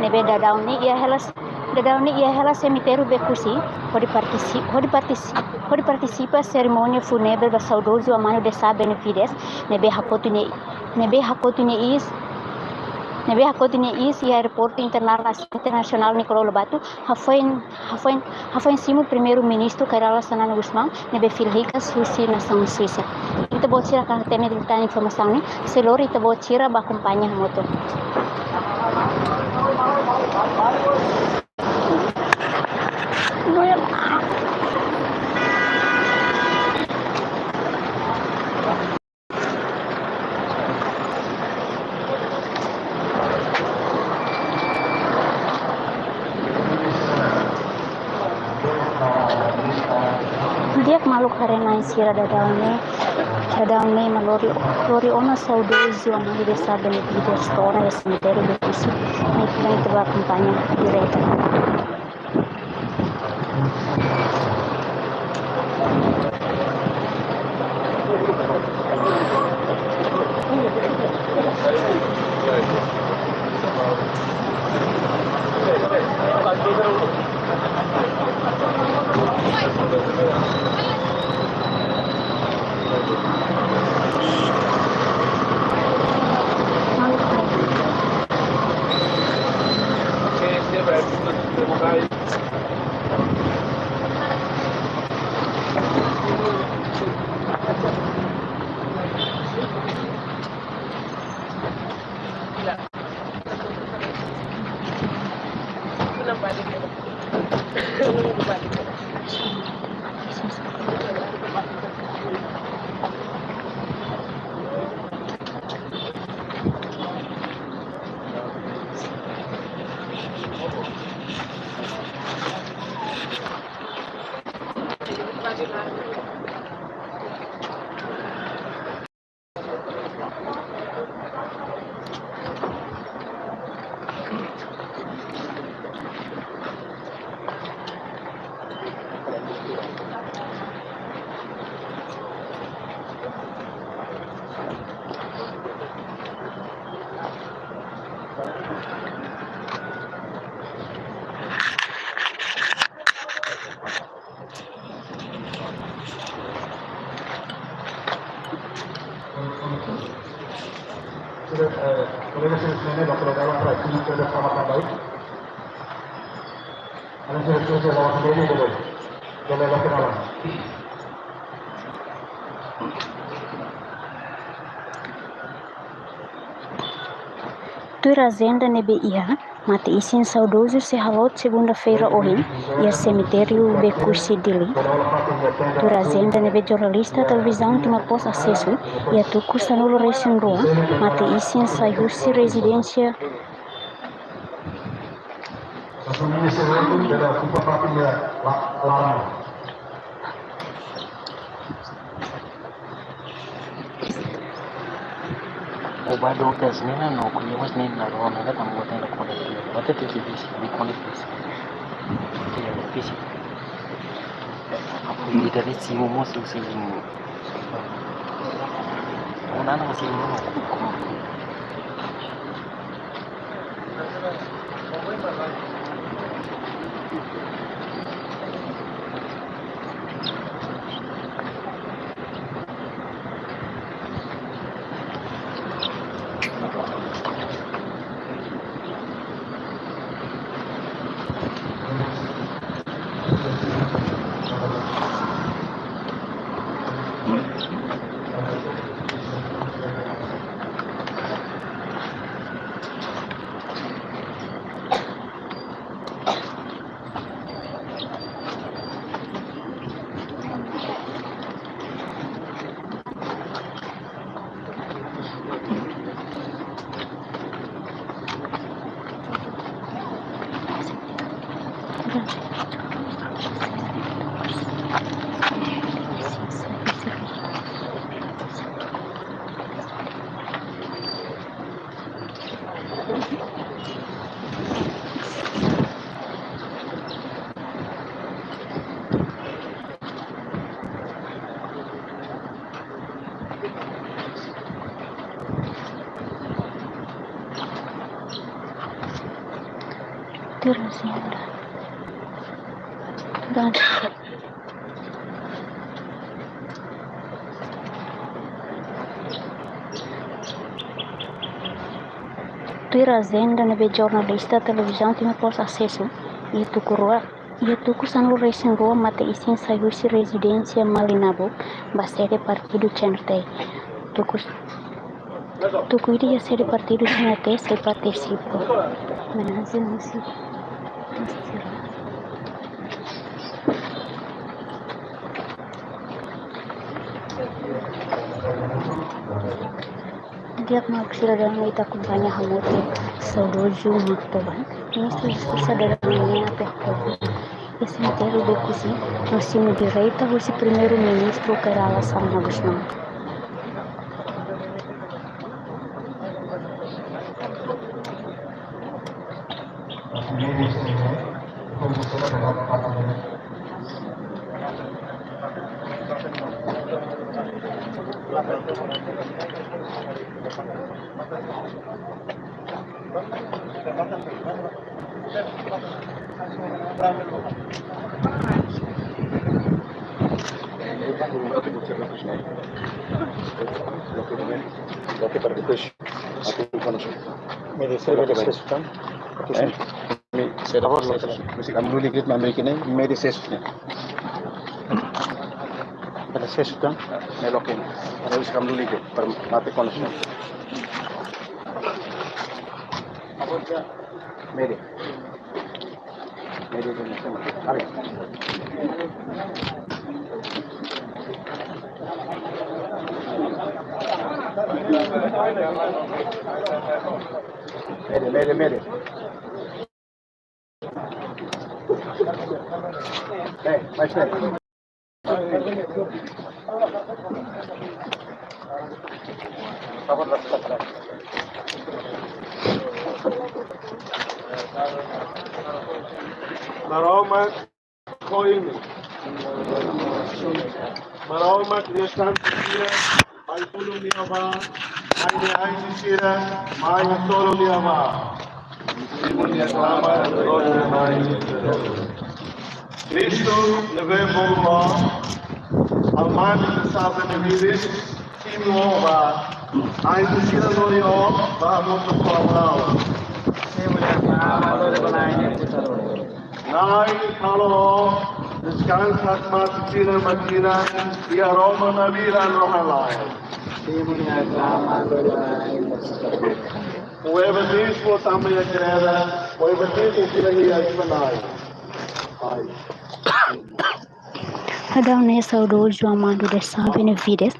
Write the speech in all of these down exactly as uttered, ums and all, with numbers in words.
ne'ebé daudaun ne'e iha hela, daudaun ne'e iha hela semitériu Oekusi, hodi partisi-, hodi partisi-, hodi partisipa serimónia fúnebre ba saudozu Amanu Desa Benevides, ne'ebé hakotu nia, ne'ebé hakotu nia iis, ne'ebé hakotu nia iis iha Aeroportu Interna-, Internasionál Nicolau Lobato, hafoin, hafoin, hafoin simu Primeiru-Ministru Kay Rala Xanana Gusmão, ne'ebé fila hikas husi nasaun Suisa. Ita-boot sira ka hatene de'it tan informasaun ne'e, se lori ita-boot sira bá akompaña hamutuk. Di'ak maluk haree-na'in sira, daudaun ne'e, daudaun ne'e mak lori, lori ona saudozu Amanu Desa Benevides to'o ona iha semitériu Oekusi, ne'e ita bá akompaña direta. Sira, eh, kolega sira ne'ebé bá koloka ba para sira ne'ebé selamat kembali. Ada sira, sira, sira lawat sendiri dulu. Jangan lewat ke dalam. Tuir ajenda ne'ebé iha, mate-isin saudozu sei halot segunda-feira ohin, iha semitériu Oekusi, Dili. Tuir ajenda ne'ebé jornalista televizaun Timor Post asesu, iha tuku sanulu-resin-rua, mate-isin sai husi rezidénsia. Oba dokas nena no kuye mas nena rona ka tamu tenda kona tiyo. Bata tiki bisi, bi kona bisi. Tiyo, bisi. Apu ida de simu mo su su simu. Una no simu mo. Tuir ajenda. Tuir ajenda. Tuir ajenda ne'ebé jornalista Televizaun Timor Post asesu, iha tuku rua, iha tuku sanulu-resin-rua mate-isin sai husi rezidénsia Malinabok ba sede partidu C N R T. Tuku, tuku ida iha sede partidu C N R T sei partisipa. Homenajen husi Di'ak, maluk sira, dala ida ita akompaña hamutuk saudozu Mark Tovar, Ministru Justisa dala neen até agora. Iha semitériu Bekusi, no simu direta husi Primeiru-Ministru Kay Rala Xanana Gusmão. Oke, para depois. Oke, para depois. Mede sesu, mede sesu tan. Eh? Mi, se da favor, sesu. Mesti kami dulu dikit, ambil kini, mede sesu. Mede sesu tan. Melo kini. Ada bisa kami dulu dikit, per mate koneksi. Mede. Mede, mede, mede. Eh, mais lento. Maromak ho imi. Maromak nia santu sira mai tulun iha bá, mai ne'e ai sira mai hasoru iha bá. Kristu ne'ebé bolu ba, Alma nia sabe ne miris, simu ba, ai sira lori ba hamutuk ho Abraão. Na'i halo deskansa mate sira-nia tinan iha Roma nia biran rohan-laek. Husi batismu tanba iha kreda, husi batismu sira iha Ispanai. Ai. Agora ne'e saudozu Armando de Sá Benavides,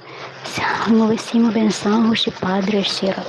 simu bensaun husi padre sira.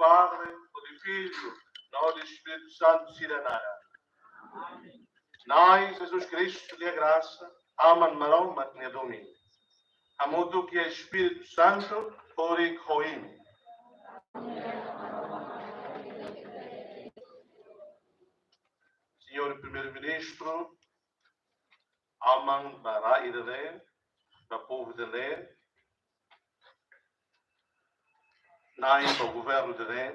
Padre, no de Filho, no de Espírito Santo sira naran. Na'i Jesus Kristu nia grasa, Aman Maromak nia domin, hamutuk ho Espíritu Santu, horik ho imi. Señór Primeiru-Ministru, Aman ba rai ida-ne'e, ba povu ida-ne'e, Na'i ba governu ida-ne'e,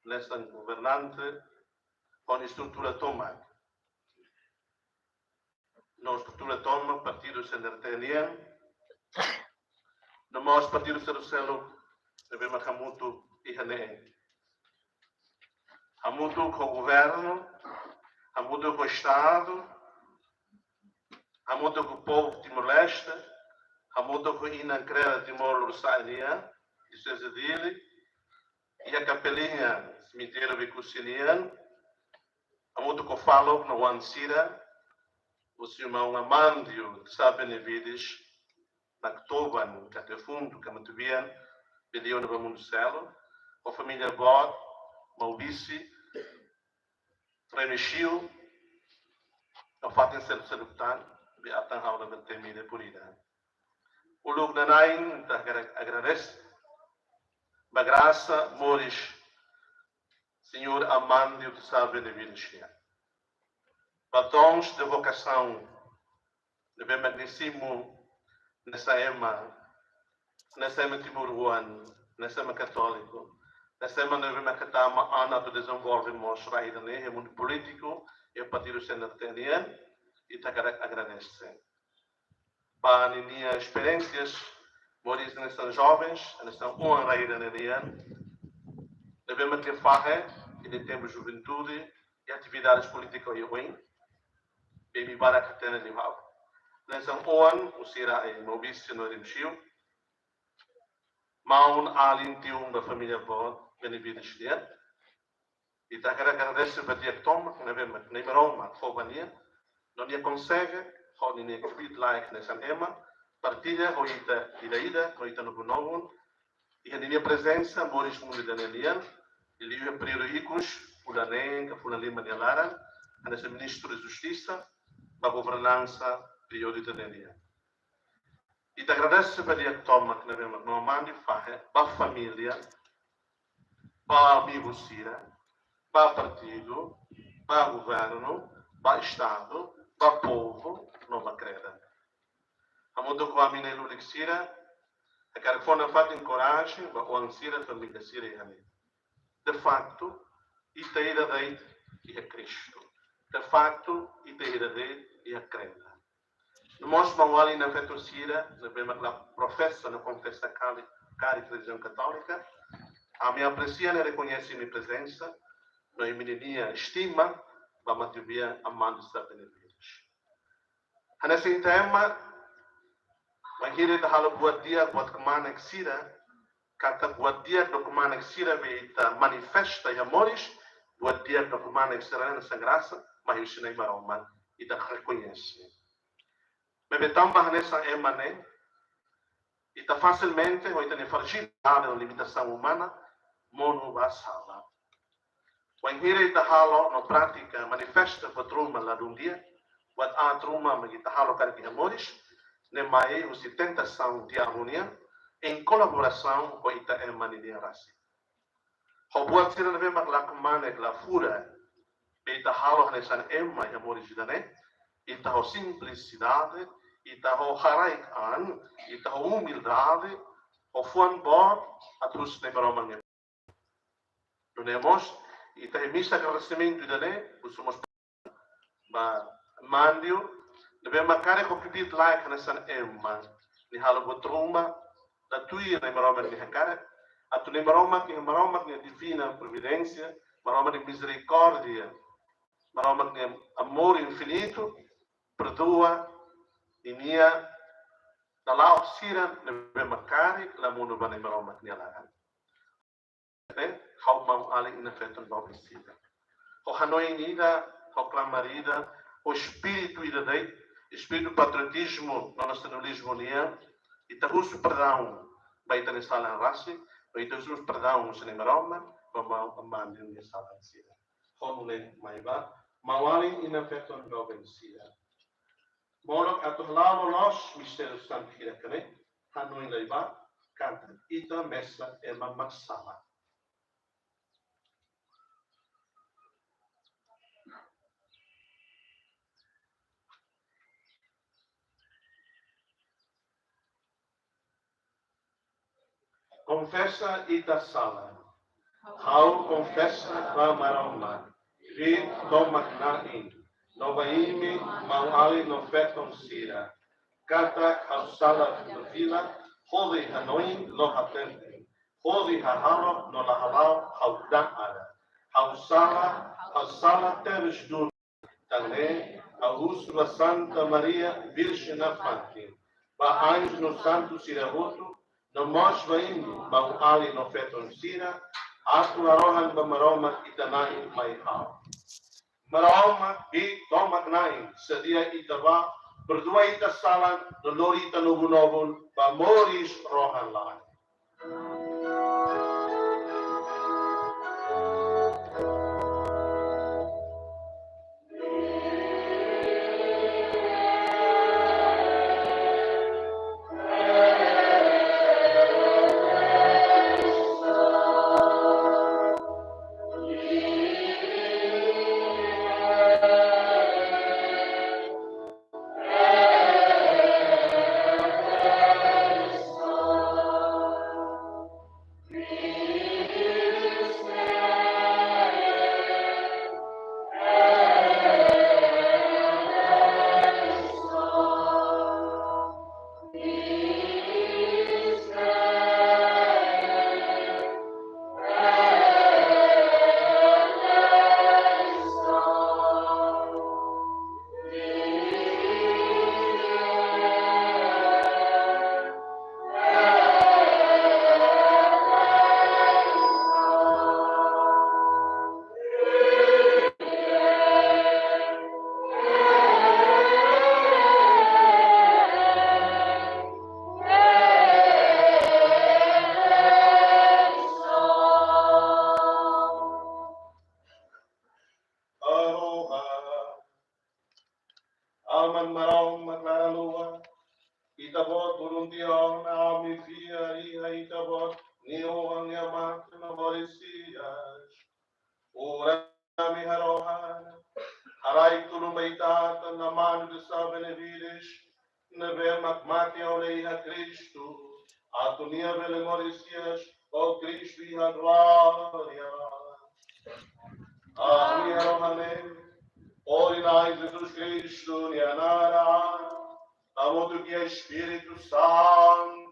hanesan governante, ho nia estrutura tomak. No estrutura tomak partidu C N R T nian, no mós partidu seluk-seluk ne'ebé mak hamutuk iha ne'e. Hamutuk ho governu, hamutuk ho Estadu, hamutuk ho povu Timor-Leste, hamutuk ho inan-kreda Timor Lorosa'e nian, Dioseze Dili, iha Kapeliña, semitériu Beku-Xi nian, hamutuk ho faluk no oan sira, husi maun Amandio Sá Benevides, Naktoban, Kate Fundu, Kamatubian, Belione ba mundu seluk, ho família boot, Maubisi, Remexio, no fatin seluk-seluk tan, be atan ha'u labele temi de'it por ida. Uluk nanain, ita hakarak agradese ba grasa moris Señór Amandio Sá Benevides nian. Ba dons de vokasaun ne'ebé mak nia simu hanesan ema, hanesan ema timoroan, hanesan ema katóliku, hanesan ema ne'ebé mak tama ona atu dezenvolve mós rai ida-ne'e iha mundu polítiku, iha partidu C N R T nian, ita hakarak agradese. Ba ninia esperiénsias, moris hanesan jovens, hanesan oan rai ida-ne'e nian, ne'ebé mak nia fahe iha tempu juventude, iha atividades polítiku iha oin, be imi barak hatene liu ha'u. Hanesan oan husi rai Maubisi no Remexio, maun-alin tiun ba família boot Benevides nian. Ita hakarak agradese ba di'ak tomak, ne'ebé mak Na'i Maromak fó ba nia, no nia konsege, ho ninia kbiit-laek hanesan ema, partilla ho ita ida-idak, no ita nobun-nobun, iha ninia prezensa, moris mundu ida-ne'e nian, liuliu iha períodu ikus, fulan neen ka fulan lima nia laran, hanesan Ministru Justisa, ba governansa períodu ida-ne'e nian. Ita agradese ba di'ak tomak ne'ebé mak maun Amandio fahe, ba família, ba amigu sira, ba partidu, ba governu, ba Estadu, ba povu, no ba kreda. Hamutuk ho ami-nia lulik sira, hakarak fó nafatin korajen ba oan sira, família sira iha ne'e. De facto, ita ida de'it iha Kristu. De facto, ita ida de'it iha kreda. No mós maun-alin afetu sira, ne'ebé mak la profesa no konfesa karik, karik relijiaun katólika, ami apresia no rekoñese imi-nia prezensa, no imi-nia estima ba Matubian Amandio Sá Benevides. Hanesan ita ema, bainhira ita halo buat di'ak, buat kmanek sira, katak buat di'ak no kmanek sira be ita manifesta iha moris, buat di'ak no kmanek sira hanesan grasa, mai husi Na'i Maromak, ita rekoñese. Maibé tanba hanesan ema ne'e, ita fasilmente, ho ita-nia frajilidade no limitasaun umana, monu ba sala. Bainhira ita halo no pratika, manifesta buat ruma ladún di'ak, buat aat ruma mak ita halo karik iha moris, ne'e mai husi tentasaun diabu nian, em kolaborasaun ho ita ema ninian rasik. Ho buat sira ne'ebé mak la kmanek, la furak, be ita halo hanesan ema iha moris ida-ne'e, ita ho simplisidade, ita ho haraik an, ita ho umildade, ho fuan boot, atu husu Na'i Maromak nian. Nune'e mós, ita emisa agradesimentu ida-ne'e, husu mós ba Amandio, ne'ebé mak karik ho kbiit-laek hanesan ema, nia halo buat ruma, la tuir Na'i Maromak nia hakarak, atu Na'i Maromak, Na'i Maromak nia divina providénsia, Maromak nia mizerikórdia, Maromak nia amor infinitu, perdua ninia lala'ok sira ne'ebé mak karik la monu ba Na'i Maromak nia laran. Ne'e, ha'u maun-alin afetu ba oin sira. Ho hanoin ida, ho klamar ida, ho espíritu ida de'it, espíritu patriotizmu no nasionalizmu nian, ita husu perdaun ba ita-nia sala rasik, Ita husu perdaun husi Maromak, ba maun-alin nia sala sira. Ho nune'e mai ba maun-alin no feton doben sira. Molok atu hala'o loloos mistériu santu hirak ne'e, hanoin lai ba, katak ita mesak ema mak sala. Konfesa ita sala. Ha'u konfesa ba Maromak, Bee tomak-na'in, no ba imi maun-alin no feton sira, katak ha'u sala fila-fila, hodi hanoin no hatene, hodi hahalok no la hala'o ha'u da'an. Ha'u sala, ha'u sala tebes duni. Tan ne'e, ha'u husu ba Santa Maria Virjen nafatin, ba anju no santu sira hotu, no mós ba imi maun-alin no feton sira, atu harohan ba Maromak ita-nia Na'i mai ha'u. Maromak, Bee tomak-na'in, se di'ak ita ba, perdua ita sala, no lori ita nobun-nobun ba moris rohan-laek. Aman Maromak laran-luan, Ita-Boot ulun tiha ona, ami fiar iha Ita-Boot nia oan, nia matan no moris hi'as. Ohin ami harohan, haraik tulun ba Ita-Boot, Maun Jesús Benevides, ne'ebé mak mate ona iha Kristu, atu Nia bele moris hi'as ho Kristu iha glória. Ami harohan ne'e, hodi Na'i Jesús Kristu nia naran, hamutuk ho Espíritu Santu.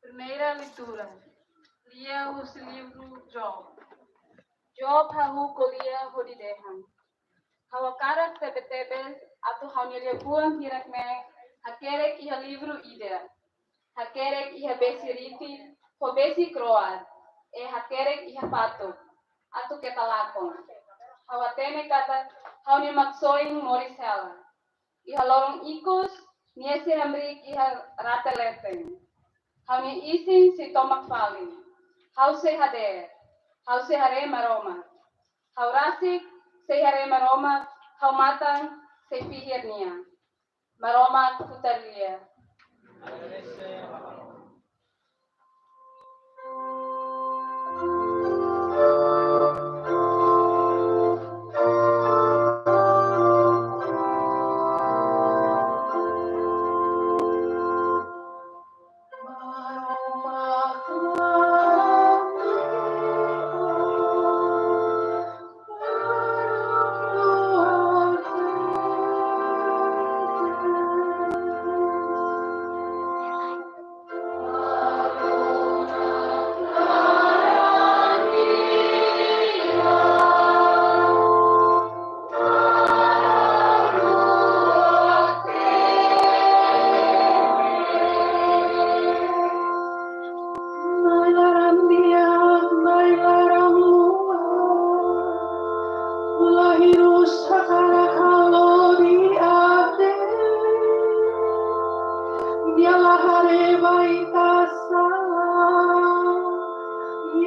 Primeira leitura. Lia husi livru Job. Job hahú ko'alia hodi dehan: Ha'u hakarak tebe-tebes atu ha'u-nia liafuan hirak-ne'e hakerek iha livru ida, hakerek iha besi riti ho besi kro'at, i hakerek iha fatuk, atu keta lakon. Ha'u hatene katak ha'u-nia Maksoin moris hela. Iha loron ikus, nia sei hamriik iha rate leten. Ha'u-nia isin sei tomak fali. Ha'u sei hadeer. Ha'u sei haree Maromak. Ha'u rasik sei haree Maromak, ha'u-nia matan sei fihir Nia. Maromak futar lia.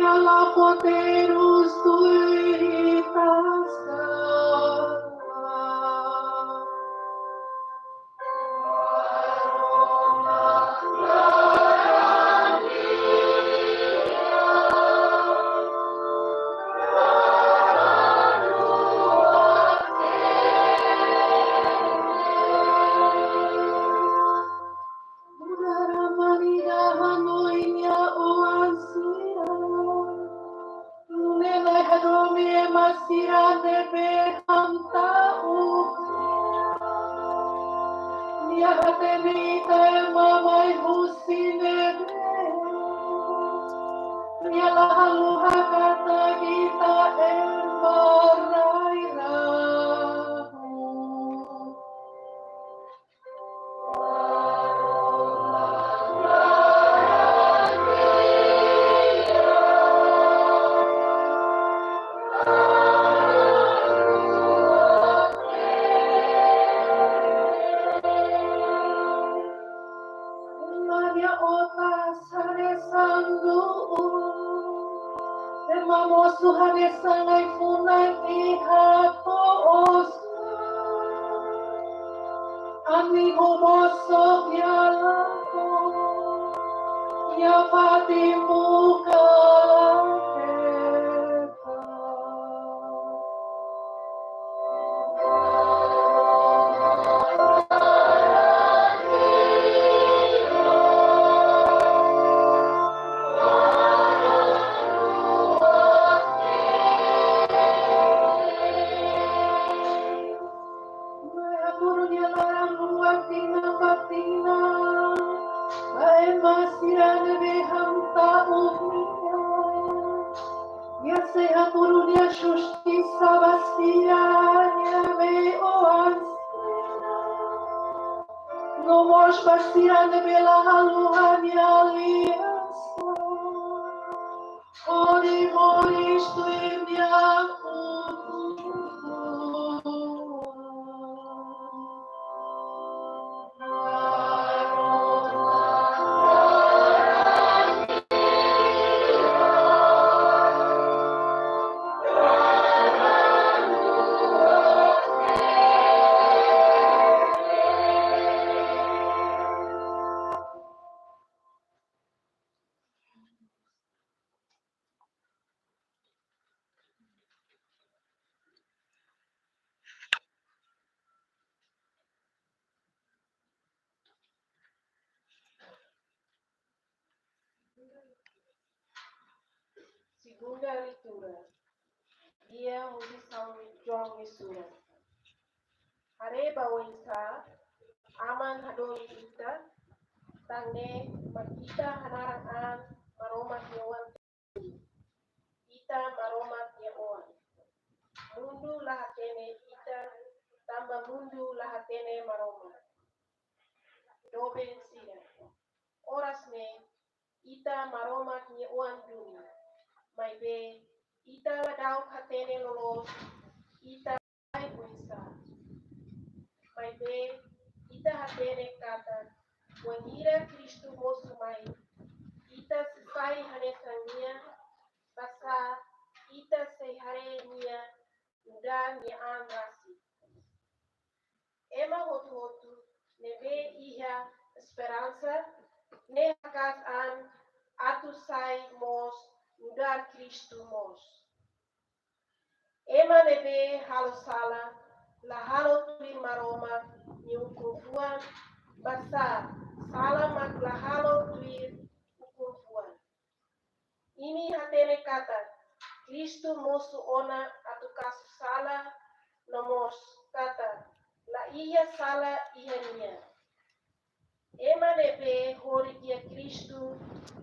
Nia la fó terus tuir ita-nia. Nu'udar Maria hanoin nia oan sira. Nune'e Na'i hadomi ema sira ne'ebé hamta'uk. Nia hatene ita ema mai husi ne'ebé. Nia la haluha katak ita ema rai-rahun. Ema nia otas hanesan du'ur, ema mosu hanesan ai-funan iha to'os. Animo mosu nia lakon, nia fatin buka keta. Na'i hatudu nia laran-luak tinan ba tinan ba ema sira ne'ebé hamta'uk nia. Nia sei hatudu nia justisa ba sira-nia mei-oan sira. No mós ba sira ne'ebé la haluha nia aliansa hodi moris tuir nia ukun-fuan. Segunda leitura. Lia husi São João nia surat. Haree ba oinsá Aman hadomi ita, tan ne'e mak ita hanaran an Maromak nia oan. Ita Maromak nia oan. Mundu la hatene ita, tanba mundu la hatene Maromak. Doben sira. Oras ne'e, ita Maromak nia oan duni. Maibé, ita la da'uk hatene loloos, ita sai oinsá. Maibé, ita hatene katak, wainhira Kristu mosu mai, ita sei sai hanesan nia, basá ita sei haree nia, nu'udar nia an rasik. Ema hotu-hotu ne'ebé iha esperansa ne'e haka'as an atu sai mós nu'udar Kristu moos. Ema ne'ebé halo sala, la halo tuir Maromak nia ukun-fuan, basá sala mak la halo tuir ukun-fuan. Imi hatene katak Kristu mosu ona atu kasu sala, no mós katak la iha sala iha nia. Ema ne'ebé hori dia Kristu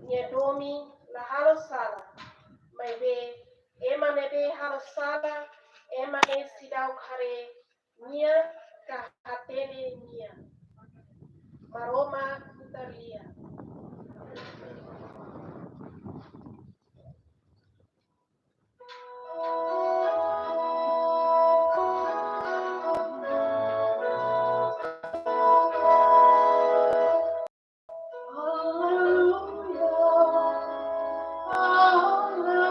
nia domin la halo sala, maibé ema ne'ebé halo sala, ema ne'e seidauk haree nia ka hatene nia. Maromak kuta lia. Aleluia, aleluia.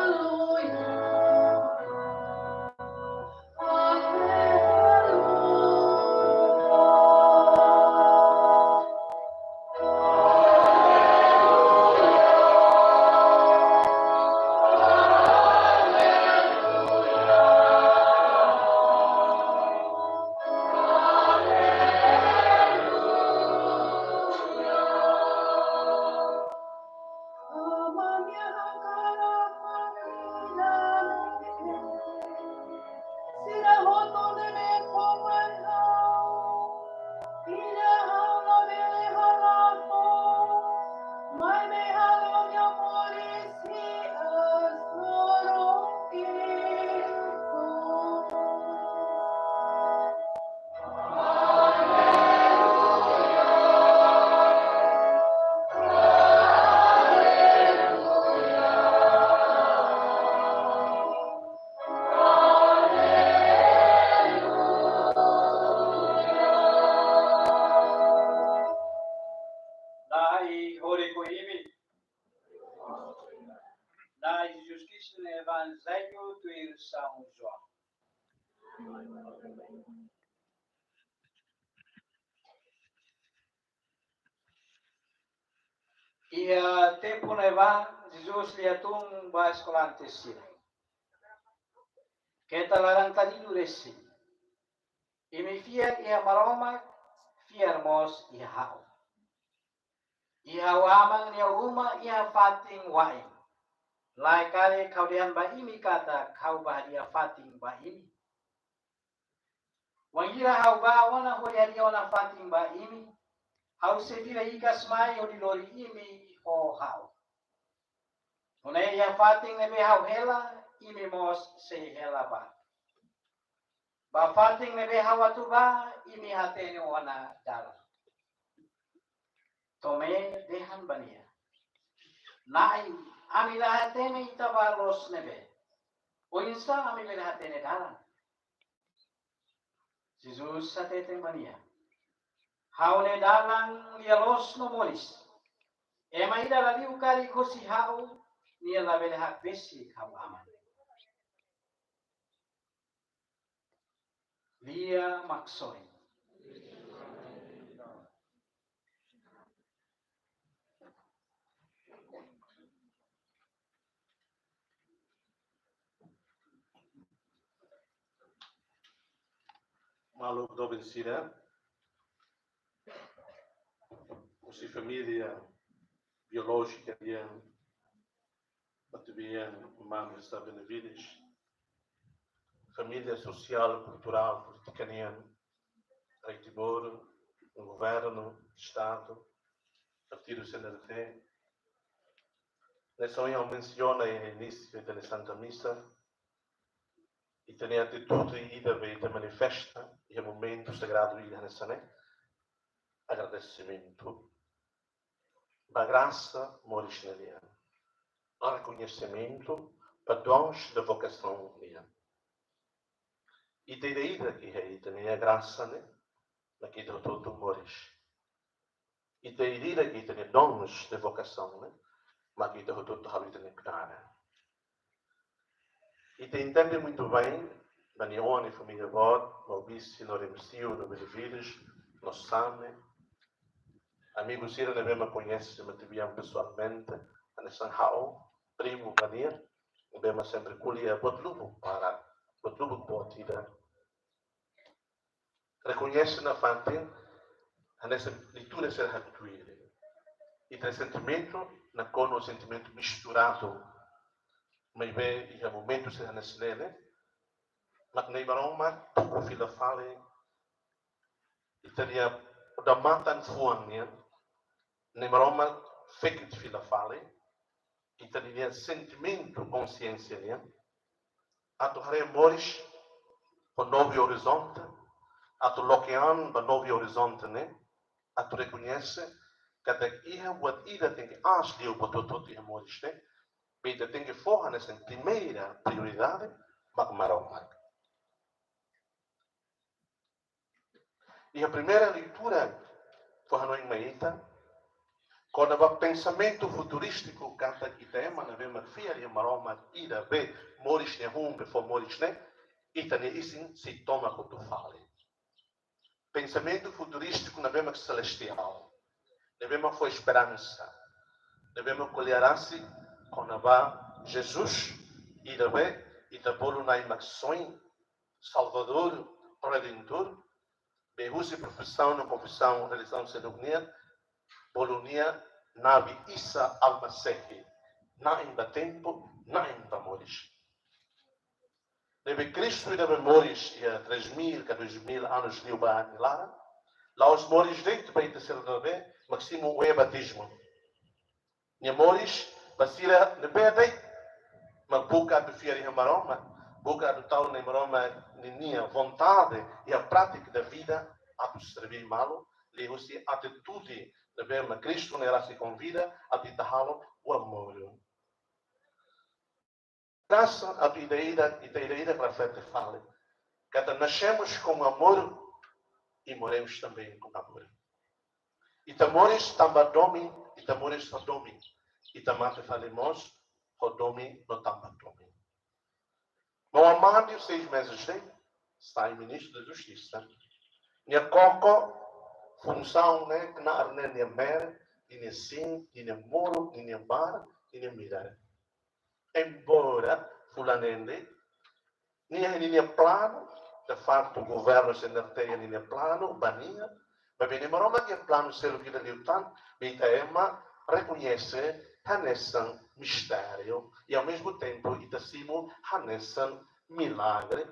Evanjellu tuir São João. Iha tempu ne'ebá, Jesus lia tun ba eskolante sira: Keta laran-tadidu resin. Imi fiar iha Maromak, fiar mós iha ha'u. Iha ha'u Aman nia uma iha fatin wa'in. Lae karik ha'u dehan ba imi katak ha'u bá hadi'a fatin ba imi. Wainhira ha'u bá ona hodi hadi'a ona fatin ba imi, ha'u sei vira hikas mai hodi lori imi ho ha'u. Nune'e iha fatin ne'ebé ha'u hela, imi mós sei hela bá. Ba fatin ne'ebé ha'u atu bá, imi hatene ona dalan. Tomé dehan ba nia: Na'i, ami la hatene ita bá loos ne'ebé. Oinsá ami bele hatene dalan? Jesus hateten ba nia: Ha'u ne'e dalan, lia-loos no moris. Ema ida la liu karik husi ha'u, nia labele hakbesik ha'u Aman. Lia Maksoin. Maluk doben sira, husi família biolójika nian, Matubian, Mama Sabina Vides, família sosiál, kulturál, polítika nian, Rei Timor, Governu, Estadu, Partidu C N R T. Hanesan ohin ha'u mensiona iha inísiu ita-nia Santa Misa, ita-nia atitude ida be ita manifesta iha momentu sagradu ida hanesan ne'e: agradesimentu ba grasa moris ne'e nian, rekoñesimentu ba dons da vokasaun nian. Ita ida-idak iha ita-nia grasa ne'e, mak ita hotu-hotu moris. Ita ida-idak iha ita-nia dons da vokasaun ne'e, mak ita hotu-hotu halo ita-nia knaar. Ita entende muito bem, ba nia oan, nia família boot, Maubisi, no Remesio, no Benevides, no Same. Amigu sira ne'ebé mak koñese Matubian pesoalmente, hanesan ha'u, primu ba nia, ne'ebé mak sempre ko'alia buat lubuk barak, buat lubuk boot ida. Rekoñese nafatin, hanesan leitura sira haktuir. Ita-nia sentimentu nakonu sentimentu misturadu. Maibé iha momentu sira hanesan ne'e, mak Na'i Maromak tuku fila fali ita-nia odamatan fuan nian, Na'i Maromak fekit fila fali ita-nia sentimentu, konxiénsia nian, atu haree moris ho novu orizonte, atu loke an ba novu orizonte ne'e, atu rekoñese katak iha buat ida tenke aas liu ba hotu-hotu iha moris ne'e, be ita tenke fó hanesan primeira prioridade mak Maromak. Iha primeira leitura, fó hanoin mai ita kona-ba pensamentu futurístiku, katak ita ema ne'ebé mak fiar iha Maromak ida be moris nia hun be fó moris ne'e, ita-nia isin sei tomak hotu fali. Pensamentu futurístiku ne'ebé mak selestiál, ne'ebé mak fó esperansa, ne'ebé mak ko'alia rasik kona-ba Jesus, ida be ita bolu Na'i Maksoin, Salvadór, Redentór, be husi profisaun no konfisaun relijiaun seluk nian, bolu nia Nabi Isa Al-Masih, na'in ba tempu, na'in ba moris. Ne'ebé Kristu ida be moris iha três mil ka dois mil anos liubá nia laran, la'ós moris de'it ba ita sira ne'ebé mak simu oinsá batizmu. Nia moris ba sira ne'ebé de'it mak buka atu fiar iha Maromak, buka atu tau Na'i Maromak ninia vontade iha prátika da vida, atu serví malu, liuhusi atitude ne'ebé mak Kristu nia rasik konvida atu ita halo, o amor. Graça atu ita ida, ita ida-idak reflete fali katak nascemos com amor e morremos também com amor. Ita moris tanba domin, ita moris ho domin. Ita mate fali mós ho domin no tanba domin. Maun Amandio, seis meses de'it, sai Ministru da Justisa. Nia koko funsaun ne'e knaar ne'e nia mere, ninia sin, ninia moru, ninia bar, ninia midar. Embora fulan ne'e de'it, nia, ninia planu, de facto, governu C N R T ninia planu, ba nia, maibé Maromak nia planu seluk ida liután, ita ema rekoñese hanesan mistériu, i ao mesmo tempo, ita simu hanesan milagre.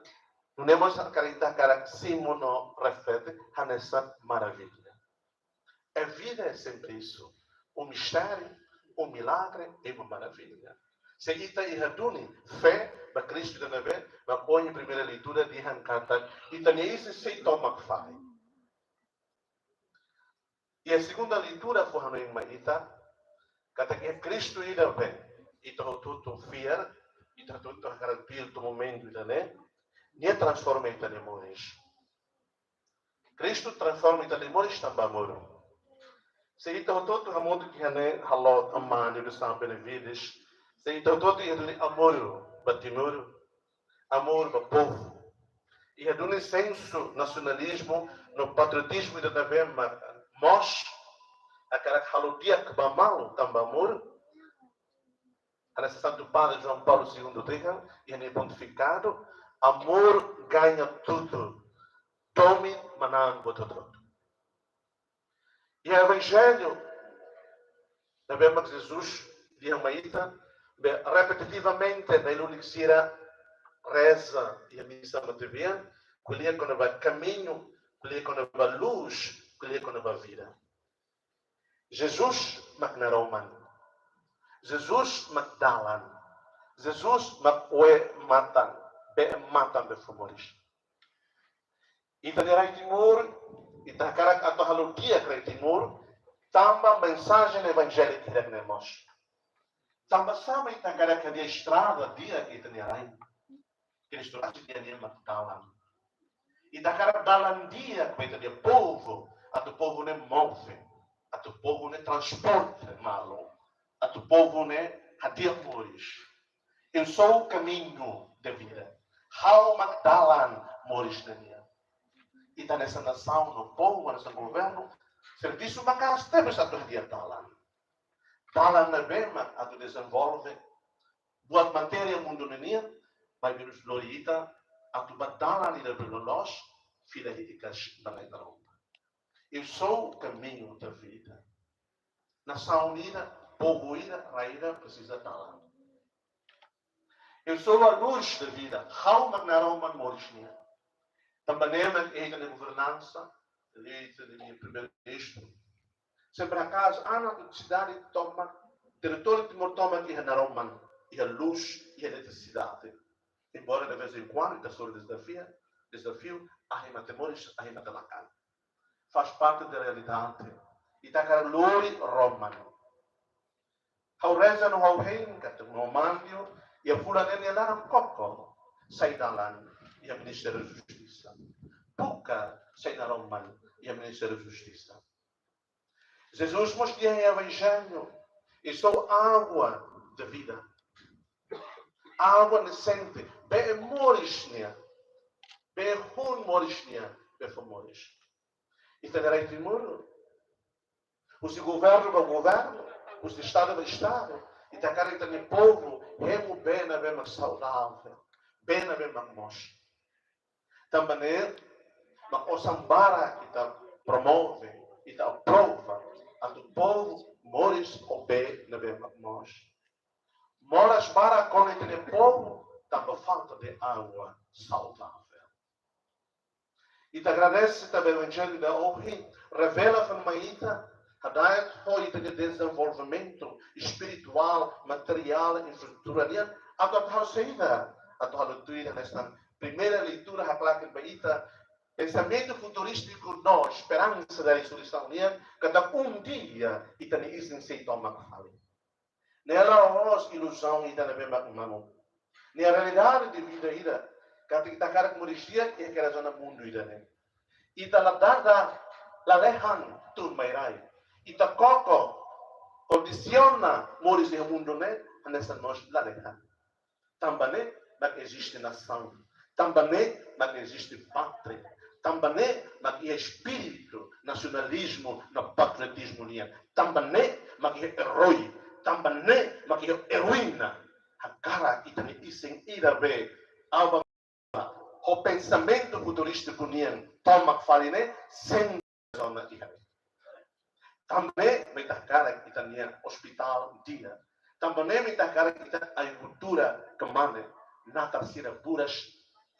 Nune'e mós karik ita hakarak simu no reflete hanesan maravilha. A vida é sempre isso. Um mistério, um milagre e uma maravilha. Se ita iha duni fé ba Kristu ida ne'ebé, ba ohin primeira leitura dehan katak ita-nia isin sei tomak fali. I a segunda leitura fó hanoin mai ita katak iha Kristu ida ne'ebé ita hotu-hotu fiar, ita hotu-hotu hakarak tuir to'o momentu ida-ne'e, nia transforma ita-nia moris. Kristu transforma ita-nia moris tanba amor. Se ita hotu-hotu hamutuk iha ne'e, halo amani do São Benevides, se ita hotu-hotu iha duni amor ba Timor, amor ba povu, iha duni sensu nasionalizmu no patriotizmu ida ne'ebé mak moos, hakarak halo di'ak ba malu tanba amor, hanesan Santu Padre João Paulo segundo dehan iha nia pontifikadu, amor ganha tudo, domin manán buat hotu-hotu. Iha Evanjellu ne'ebé mak Jesus dehan mai ita, be repetitivamente na'i-lulik sira reza iha misa matebian, ko'alia kona-ba kamiñu, ko'alia kona-ba luz, ko'alia kona-ba vida. Jesus mak naroman. Jesus mak dalan. Jesus mak oe-matan, bee-matan be fó moris. Ita-nia rai Timor, ita hakarak atu halo di'ak rai Timor, tanba mensajen evanjélika hirak-ne'e mós. Tanba sá mak ita hakarak hadi'a estrada di'ak iha ita-nia rai? Kristu rasik dehan nia mak dalan. Ita hakarak dalan di'ak ba ita-nia povu, atu povu ne'e move, atu povu ne'e transporte malu, atu povu ne'e hadi'a moris. Eu sou o caminho da vida. Ha'u mak dalan moris nian. Ita hanesan nasaun no povu, hanesan governu, servisu maka'as tebes atu hadi'a dalan. Dalan ne'ebé mak atu dezenvolve buat matéria mundu ninian, maibé lori ita atu ba dalan ida be loloos, fila hikas ba Na'i Maromak. Eu sou o caminho da vida. Nasaun ida, povu ida, rai ida presiza dalan. Eu sou a luz da vida. Ha'u mak naroman moris nian. Tanba ne'e mak iha ita-nia governansa, eleita de nia primeiru-ministru, sempre hakaas an atu sidade tomak, territóriu Timor tomak iha naroman, iha luz, iha eletrisidade. Embora de vez em quando ita sofre dezafio, dezafiu, ahi mate moris, ahi mate lakan. Faz parte da realidade. Ita hakarak lori roman. Ha'u reza no ha'u hein katak Maun Amandio iha fulan ne'e nia laran koko, sai dalan iha Ministériu Justisa. Buka sai naroman iha Ministériu Justisa. Jesus mós dehan iha Evanjellu, eu sou água da vida. Água nascente, bee moris nian. Bee hun moris nian, bee fó moris. Ita-nia rai Timor, husi governu ba governu, husi estadu ba estadu, ita hakarak ita-nia povu hemu bee ne'ebé mak saudavel, bee ne'ebé mak moos. Tanba ne'e mak osan barak ita promove, ita aprova atu povu moris ho bee ne'ebé mak moos. Moras barak kona ita-nia povu tanba falta de água saudável. Ita agradese tanba Evanjellu ida ohin revela fali mai ita, hada'et ho ita-nia dezenvolvimentu espirituál, materiál, infraestrutura nian, atu, atu halo saida, atu halo tuir hanesan primeira leitura haklaken ba ita, pensamentu futurístiku no esperansa da resurreisaun nian, katak um dia ita-nia isin sei tomak fali. Ne'e la'ós iluzaun ida ne'ebé mak mamuk. Ne'e realidade de vida ida, katak ita hakarak moris di'ak iha kera zona mundu ida-ne'e. Ita la dada lalehan tun mai rai. Ita koko, kondisiona moris iha mundu ne'e, hanesan mós lalehan. Tanba ne'e mak eziste nasaun. Tanba ne'e mak eziste pátria. Tanba ne'e mak iha espíritu nasionalizmu no patriotizmu nian. Tanba ne'e mak iha erói. Tanba ne'e mak iha eroína. Hakarak ita-nia isin ida be aban ho pensamentu futurístiku nian tomak fali ne'e, sente zona iha. Tanba ne'e mak ita hakarak ita-nia ospitál di'ak. Tanba ne'e mak ita hakarak ita agrikultura kmanek, natar sira buras,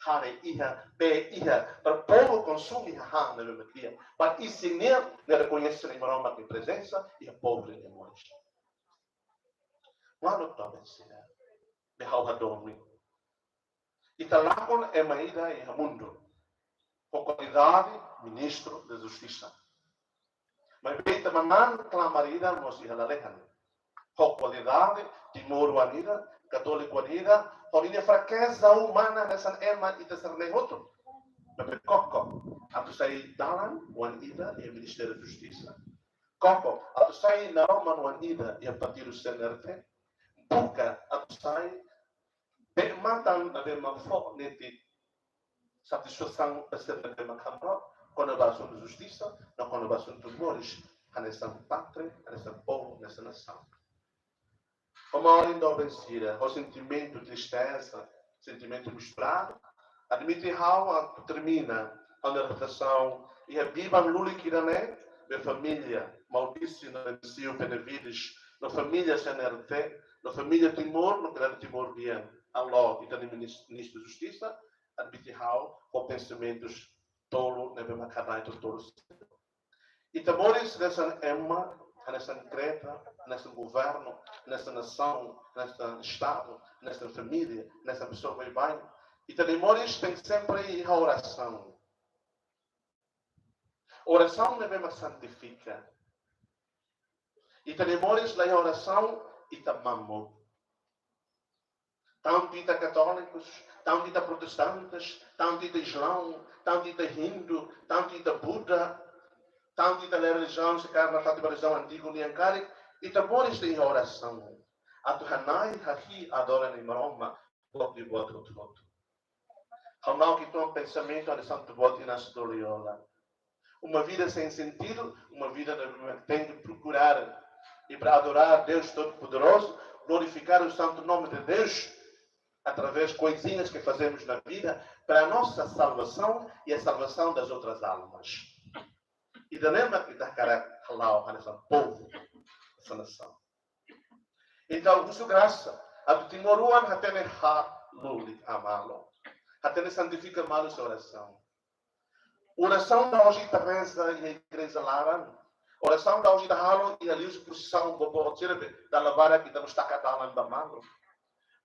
hare iha, bee iha, para povu konsume hahán ne'ebé mak di'ak. Ba isin nian, ne'e rekoñese Nai Maromak nia prezensa iha povu nia moris. Mano, doben sira, be ha'u hadomi. Ita lakon ema ida iha mundu ho kualidade Ministru da Justisa. Maibé ita manán klamar ida mós iha lalehan. Ho kualidade timoroan ida, katóliku ida, ho ninia frakeza umana hanesan ema ita sira-ne'e hotu. Maibé koko atu sai dalan oan ida iha Ministériu Justisa. Koko atu sai naroman oan ida iha partidu C N R T. Buka atu sai bee-matan ne'ebé mak fó netik satisfasaun ba sira ne'ebé mak hamrook kona-ba asuntu justisa, no kona-ba asuntu moris, hanesan pátria, hanesan povu, hanesan nasaun. Ho maun doben sira, ho sentimentu tristeza, sentimentu misturadu, admite ha'u atu termina ha'u-nia reflesaun iha biban lulik ida-ne'e, be família Maurício no Venancio Benevides, no família C N R T, no família Timor, no Grande Timor nian, alô, ita-nia minis-, Ministru Justisa, admite ha'u ho pensamentus tolu ne'ebé mak hadain tolu. Ita moris hanesan ema, hanesan Kreta, hanesan governu, hanesan nasaun, hanesan estadu, hanesan família, hanesan pesoa baibain. Ita-nia moris tenke sempre iha orasaun. Orasaun ne'ebé mak santifika. Ita-nia moris la iha orasaun, ita mamuk. Tantu ita katólikus, tantu ita protestantes, tantu ita islaun, tantu ita hindu, tantu ita Buda, tantu ita lee relijiaun, se kaer nafatin ba relijiaun antigu nian karik, ita moris la iha orasaun. Atu hana'i, hahi'i, adora Nai Maromak, buat liu buat hotu-hotu. Ha'u hanoin uitoan pensamentu hanesan Santu Buat Inácio de Loyola. Uma vida sem sentido, uma vida na que tem que procurar e para adorar Deus Todo-Poderoso, glorificar o santo nome de Deus através de coisinhas que fazemos na vida, para a nossa salvação e a salvação das outras almas. Ida-ne'e mak ita hakarak hala'o hanesan povu, hanesan nasaun. Entaun, husu grasa atu timoroan hatene haluha malu, hatene santifika malu sira orasaun. Orasaun la'ós ita reza iha igreja laran. Orasaun la'ós ita halo iha liuhusi prosisaun boboot sira be dala barak ita mós taka dalan ba malu.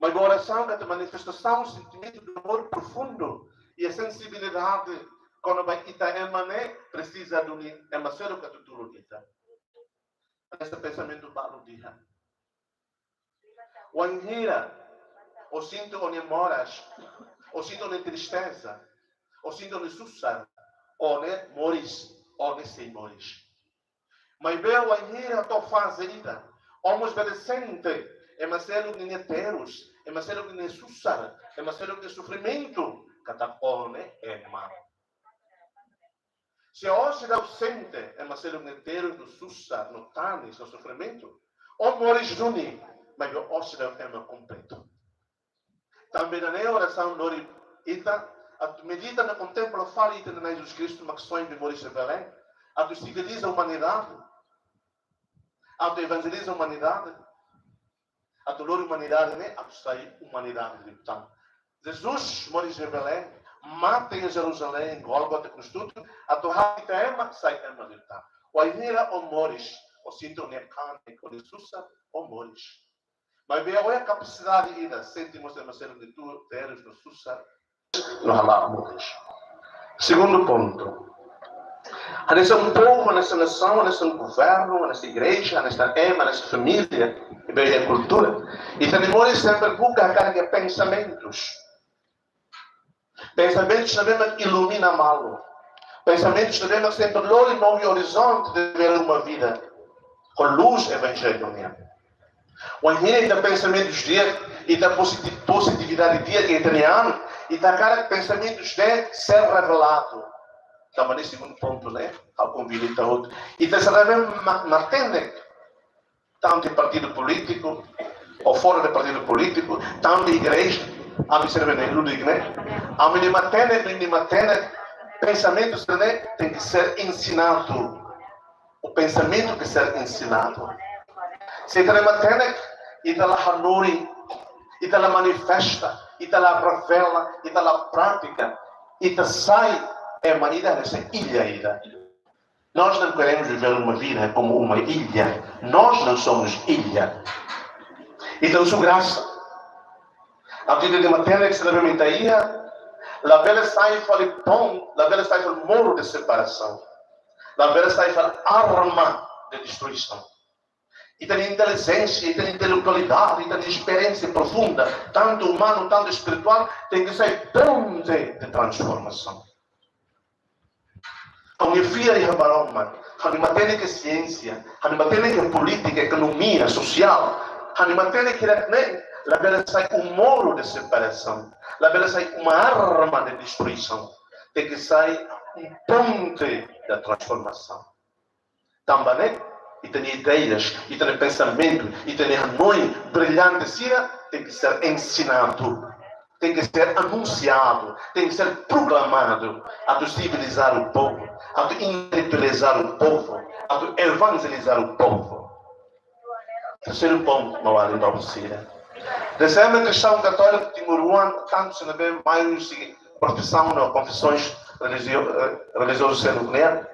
Maibé orasaun katak manifestasaun sentimentu de amor profundu iha sensibilidade kona-ba ita ema ne'ebé presiza duni ema seluk atu tulun ita. Hanesan pensamentu balu di'ak. Wainhira ó sente ó-nia moras, ó sente ó-nia tristeza, ó sente ó-nia susar, ó-nia moris, ó-nia sei moris. Maibé wainhira to'o faze ida, ó mós bele sente ema seluk ninia terus, ema seluk ninia susar, ema seluk ninia sofrimentu, katak ó ne'e ema. Se ó seidauk sente ema seluk nia terus, no susar, no tanis, no sofrimentu, ó moris duni, maibé ó seidauk ema kompletu. Tanba ne'e orasaun lori ita atu medita no kontempla fali ita-nia Na'i Jesus Kristu, mak soin be moris iha Belém, atu siviliza umanidade, atu evanjeliza umanidade, atu lori umanidade ne'e atu sai umanidade liután. Jesus moris iha Belém, mate iha Jerusalém, Gólgota, Krús Tutu, atu halo ita ema sai ema liután. Wainhira ó moris, ó sente ó-nia kanek, ó-nia susar, ó moris. Maibé ó iha kapasidade ida, sente mós ema seluk nia tu-, terus no susar, no hala'o moris. Segundu pontu. Hanesan povu, hanesan nasaun, hanesan governu, hanesan igreja, hanesan ema, hanesan família, i be iha kultura, ita-nia moris sempre buka hakarak iha pensamentus. Pensamentus ne'ebé mak ilumina malu. Pensamentus ne'ebé mak sempre lori novo horizonte de ver uma vida ho luz evanjellu nian. Wainhira ita pensamentus di'ak, ita positi-, positividade di'ak iha ita-nia an, ita hakarak pensamentus ne'e ser reveladu. Tanba ne'e segundu pontu ne'e, ha'u konvida ita hotu. Ita sira ne'ebé ma-, matenek, tantu iha partidu polítiku, ou fora de partidu polítiku, tantu iha igreja, ami sira ne'ebé luta ne'e, ami-nia matenek, ami-nia matenek, pensamentus ne'e tenke ser ensinadu. O pensamento que ser ensinado. Se ita la matenek, ita la hanorin, ita la manifesta, ita la revela, ita la pratika, ita sai ema ida hanesan illa ida. Nós não queremos viver uma vida como uma ilha. Nós não somos ilha. Ita husu grasa. Atu ita-nia matenek sira ne'ebé ita iha, labele sai fali pon, labele sai fali muru de separasaun. Labele sai fali arma de destruisaun. Ita-nia intelijénsia, ita-nia intelektualidade, ita-nia esperiénsia profunda, tantu umanu, tantu espirituál, tenke sai ponte de transformasaun. Ha'u-nia fiar iha Maromak, ha'u-nia matenek iha siénsia, ha'u-nia matenek iha polítika, ekonomia, sosiál, ha'u-nia matenek iha ne'e, labele sai um muro de separação, labele sai uma arma de destruição, tenke sai um ponte da transformação. Tanba ne'e, ita-nia ideias, ita-nia pensamentu, ita-nia hanoin brillante sira tenke ser ensinadu, tenke ser anunsiadu, tenke ser proklamadu, atu sivilizar o povo, atu intelektualizar o povo, atu evangelizar o povo. Terseiru pontu, maun-alin doben sira. Rezende kristaun katólika timoroan, tantu sira ne'ebé mai husi profisaun no konfesoens relijio-, eh, relijiozu seluk nian.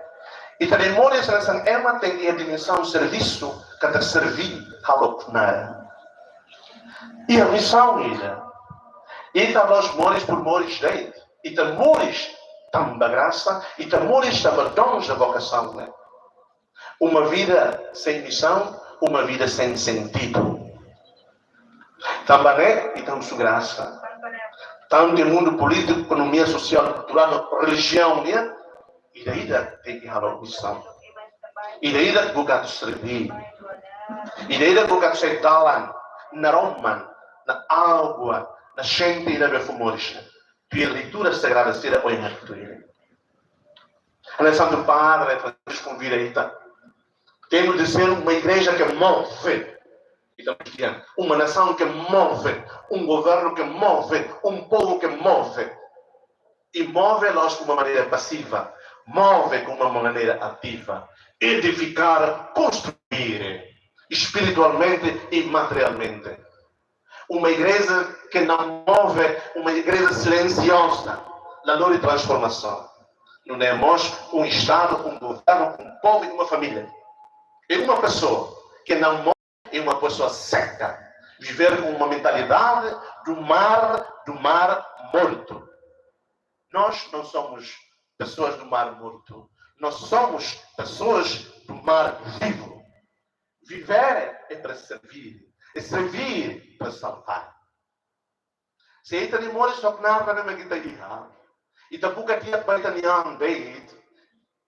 Ita-nia moris hanesan ema tenke iha dimensaun servisu, katak serví halo knaar. Iha misaun ida. Ita la'ós moris por moris de'it. Ita moris tanba grasa, ita moris tanba dons no vokasaun ne'e. Uma vida sem missão, uma vida sem sentido. Tanba ne'e, ita husu grasa. Tantu iha mundu polítiku, ekonomia, sosiál, kulturál, relijiaun nian, ida-idak tenke halo misaun. Ida-idak buka atu serví. Ida-idak buka atu sai dalan, naroman, na água, na xente ida be fó moris. Tuir leitura sagrada sira ohin atu tuir. Hanesan Santu Padre Francisco konvida ita. Temos de ser uma igreja que move. Ita mós iha uma nação que move, um governo que move, um povo que move. E move la'ós de uma maneira passiva, move de uma maneira ativa. Edificar, construir, espiritualmente e materialmente. Uma igreja que não move, uma igreja silenciosa, la lori transformasaun. Não é mós um Estado, um governo, um povo e uma família. É uma pessoa que não move, é uma pessoa seca. Viver com uma mentalidade do mar, do mar morto. Nós não somos pessoas do mar morto. Nós somos pessoas do mar vivo. Viver é para servir, é servir para salvar. Se ita-nia moris só knaar ne'ebé mak ita iha, ita buka di'ak ba ita-nia an de'it,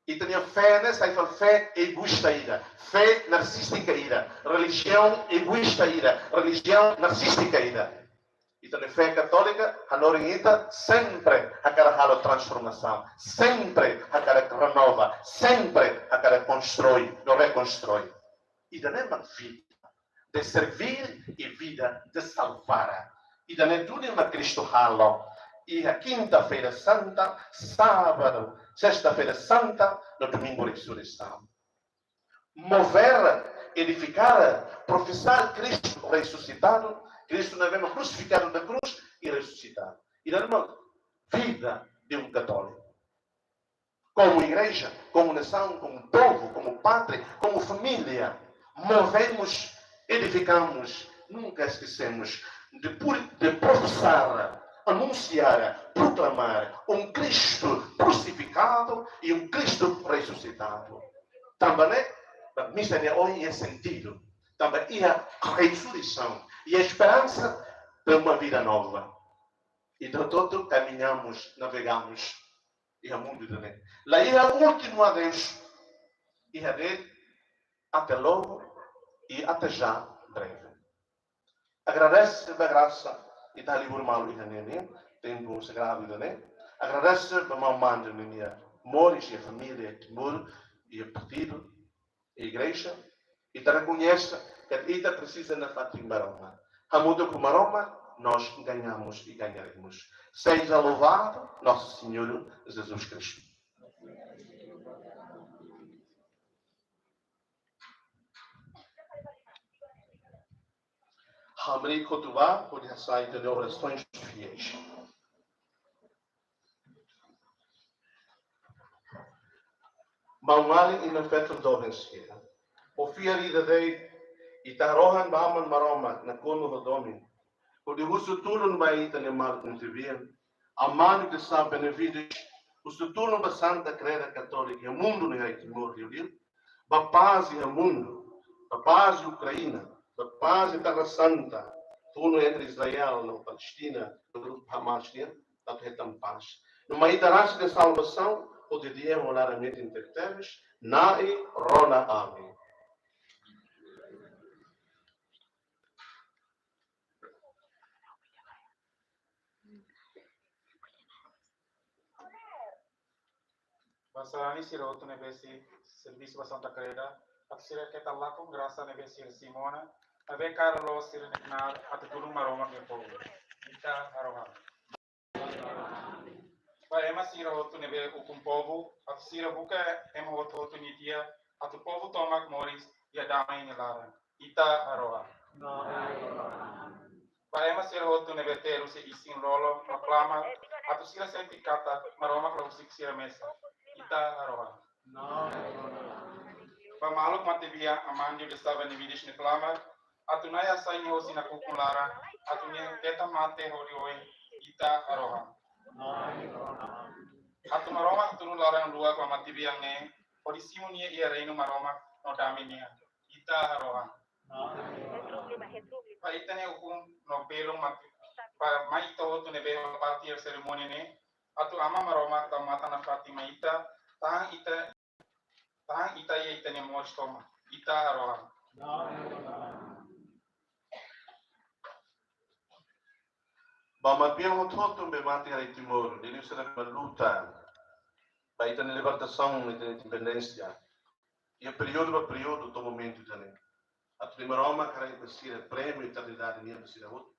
ita-nia fé ne'e sai fali fé egoísta ida, fé narsístika ida, relijiaun egoísta ida, relijiaun narsístika ida. Ita-nia fé katólika hanorin ita sempre hakarak halo transformasaun, sempre hakarak renova, sempre hakarak konstrui no rekonstrui. Ida-ne'e mak vida de servir e vida de salvar. Ida-ne'e duni mak Kristu halo iha Quinta-feira Santa, Sábadu, Sexta-feira Santa, no Domingu Resurreisaun. Mover, edificar, profisar Kristu ressuscitado, Kristu ne'ebé mak krusifikadu iha krús e ressuscitado. Ida-ne'e mak vida de um católico. Como igreja, como nação, como povo, como pátria, como família, movemos, edificamos, nunca esquecemos de pur-, de professar, anunciar, proclamar um Cristo crucificado e um Cristo ressuscitado. Tanba ne'e, misa ne'e ohin iha sentidu. Tanba iha ressurreição e a esperança de uma vida nova. Ita hotu-hotu caminhamos, navegamos iha mundu ida-ne'e. La iha último adeus. Iha de'it até logo e até já breve. Agradese ba grasa ita halibur malu iha ne'e nian, tempu sagradu ida-ne'e. Agradese ba maun Mandi ninia moris, iha família, iha Timor, iha partidu, iha igreja. Ita rekoñese katak ita presiza nafatin Maromak. Hamutuk ho Maromak, nós ganhamos e ganharemos. Seja louvado Nosso Senhor Jesus Cristo. Hamriik hotu bá, hodi hasai ita-nia orações fiéis. Maun-alin no feto doben sira. Ó fiar ida de'it, ita harohan ba Aman Maromak nakonu ho domin, hodi husu tulun ba ita-nia maluk Montevideo, Aman Diosesan Benevides, husu tulun ba Santa Kreda Katólika iha mundu no iha Timor liuliu, ba pás iha mundu, ba pás iha Ukraina, ba pás iha Terra Santa, funu entre Israel no Palestina, no grupu Hamas nian, atu hetan pás. No mai ita rasik nia salvasaun, hodi ema hola rame ita tebes, Na'i rona ami. Ba sarani sira hotu ne'ebé sei servisu ba Santa Kreda, atu sira keta lakon grasa ne'ebé sira simu ona, ne'ebé Carlos sira-nia knaar, atu tulun Maromak nia povu. Ita harohan. Ba ema sira hotu ne'ebé ukun povu, atu sira buka ema hotu-hotu nia di'ak, atu povu tomak moris iha dame nia laran. Ita harohan. Ba ema sira hotu ne'ebé terus iha isin-lolon no klamar, atu sira sente katak Maromak la husik sira mesak. Ita harohan. Ba maluk matebian Aman Diosesan Benevides nia klamar, atu Na'i hasai nia hosi nakukun laran, atu nia hetan mate hodi oin. Ita harohan. Atu Maromak tulun laran-luak ba matebian ne'e, hodi simu nia iha reinu Maromak no dame nian. Ita harohan. Ba ita-nia ukun no belun mate, ba mai ita hotu ne'ebé ba parte iha serimónia ne'e, atu Aman Maromak tau matan nafatin mai ita, tahan ita, tahan ita iha ita-nia moris tomak. Ita harohan. Ba matebian hotu-hotu ne'ebé mate iha rai Timor, liuliu sira ne'ebé luta ba ita-nia libertasaun, ita-nia independénsia, iha períodu ba períodu to'o momentu ida-ne'e. Atu Na'i Maromak hakarak ba sira prémiu eternidade nian ba sira hotu.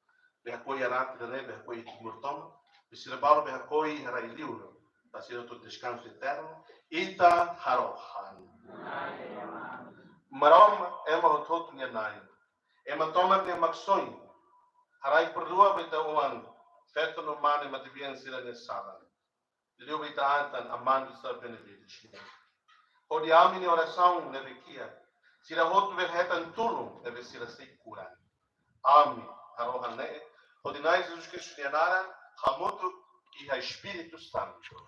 Bele hakoi iha rai ida-ne'e, bele hakoi iha Timor tomak. Ba sira balu bele hakoi iha rai liur, ba sira hotu deskansu eternu. Ita harohan. Maromak, ema hotu-hotu nia Na'i. Ema tomak nia Maksoin. Haraik perdua ba ita-nia oan, feto no mane matebian sira-nia salan. Liuliu ba ita-nia atan Aman Diosesan Benevides. Hodi ami-nia orasaun ne'ebé kiak, sira hotu bele hetan tulun ne'ebé sira sei kuran. Ami harohan ne'e hodi Na'i Jesus Kristu nia naran, hamutuk iha Espíritu Santu.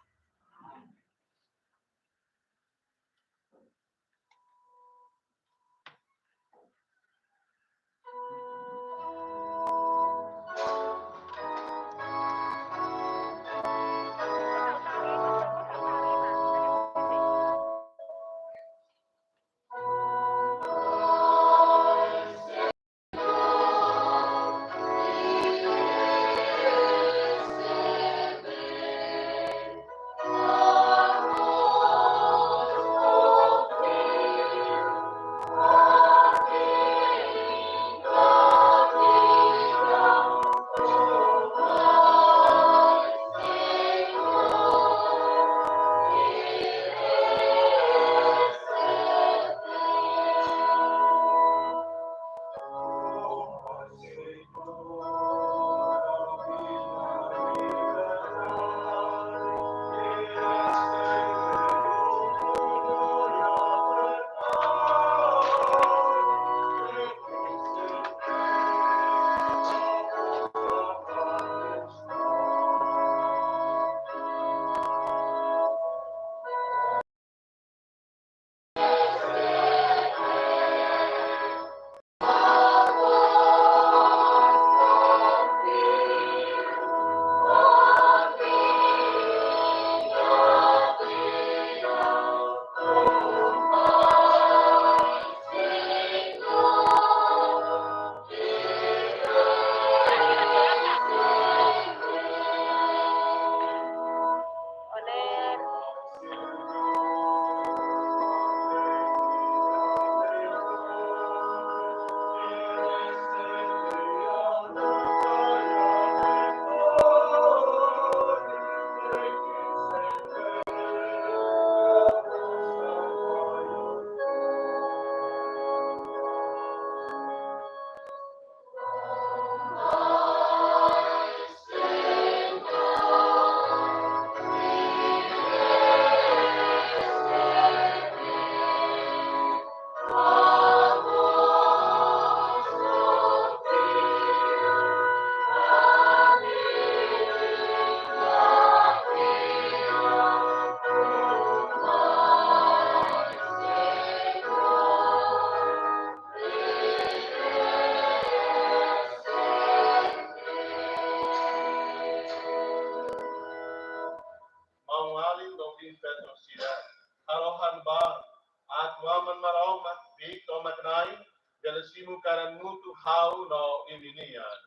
Mak Na'i, bele simu karan mutu ha'u no imi-nian.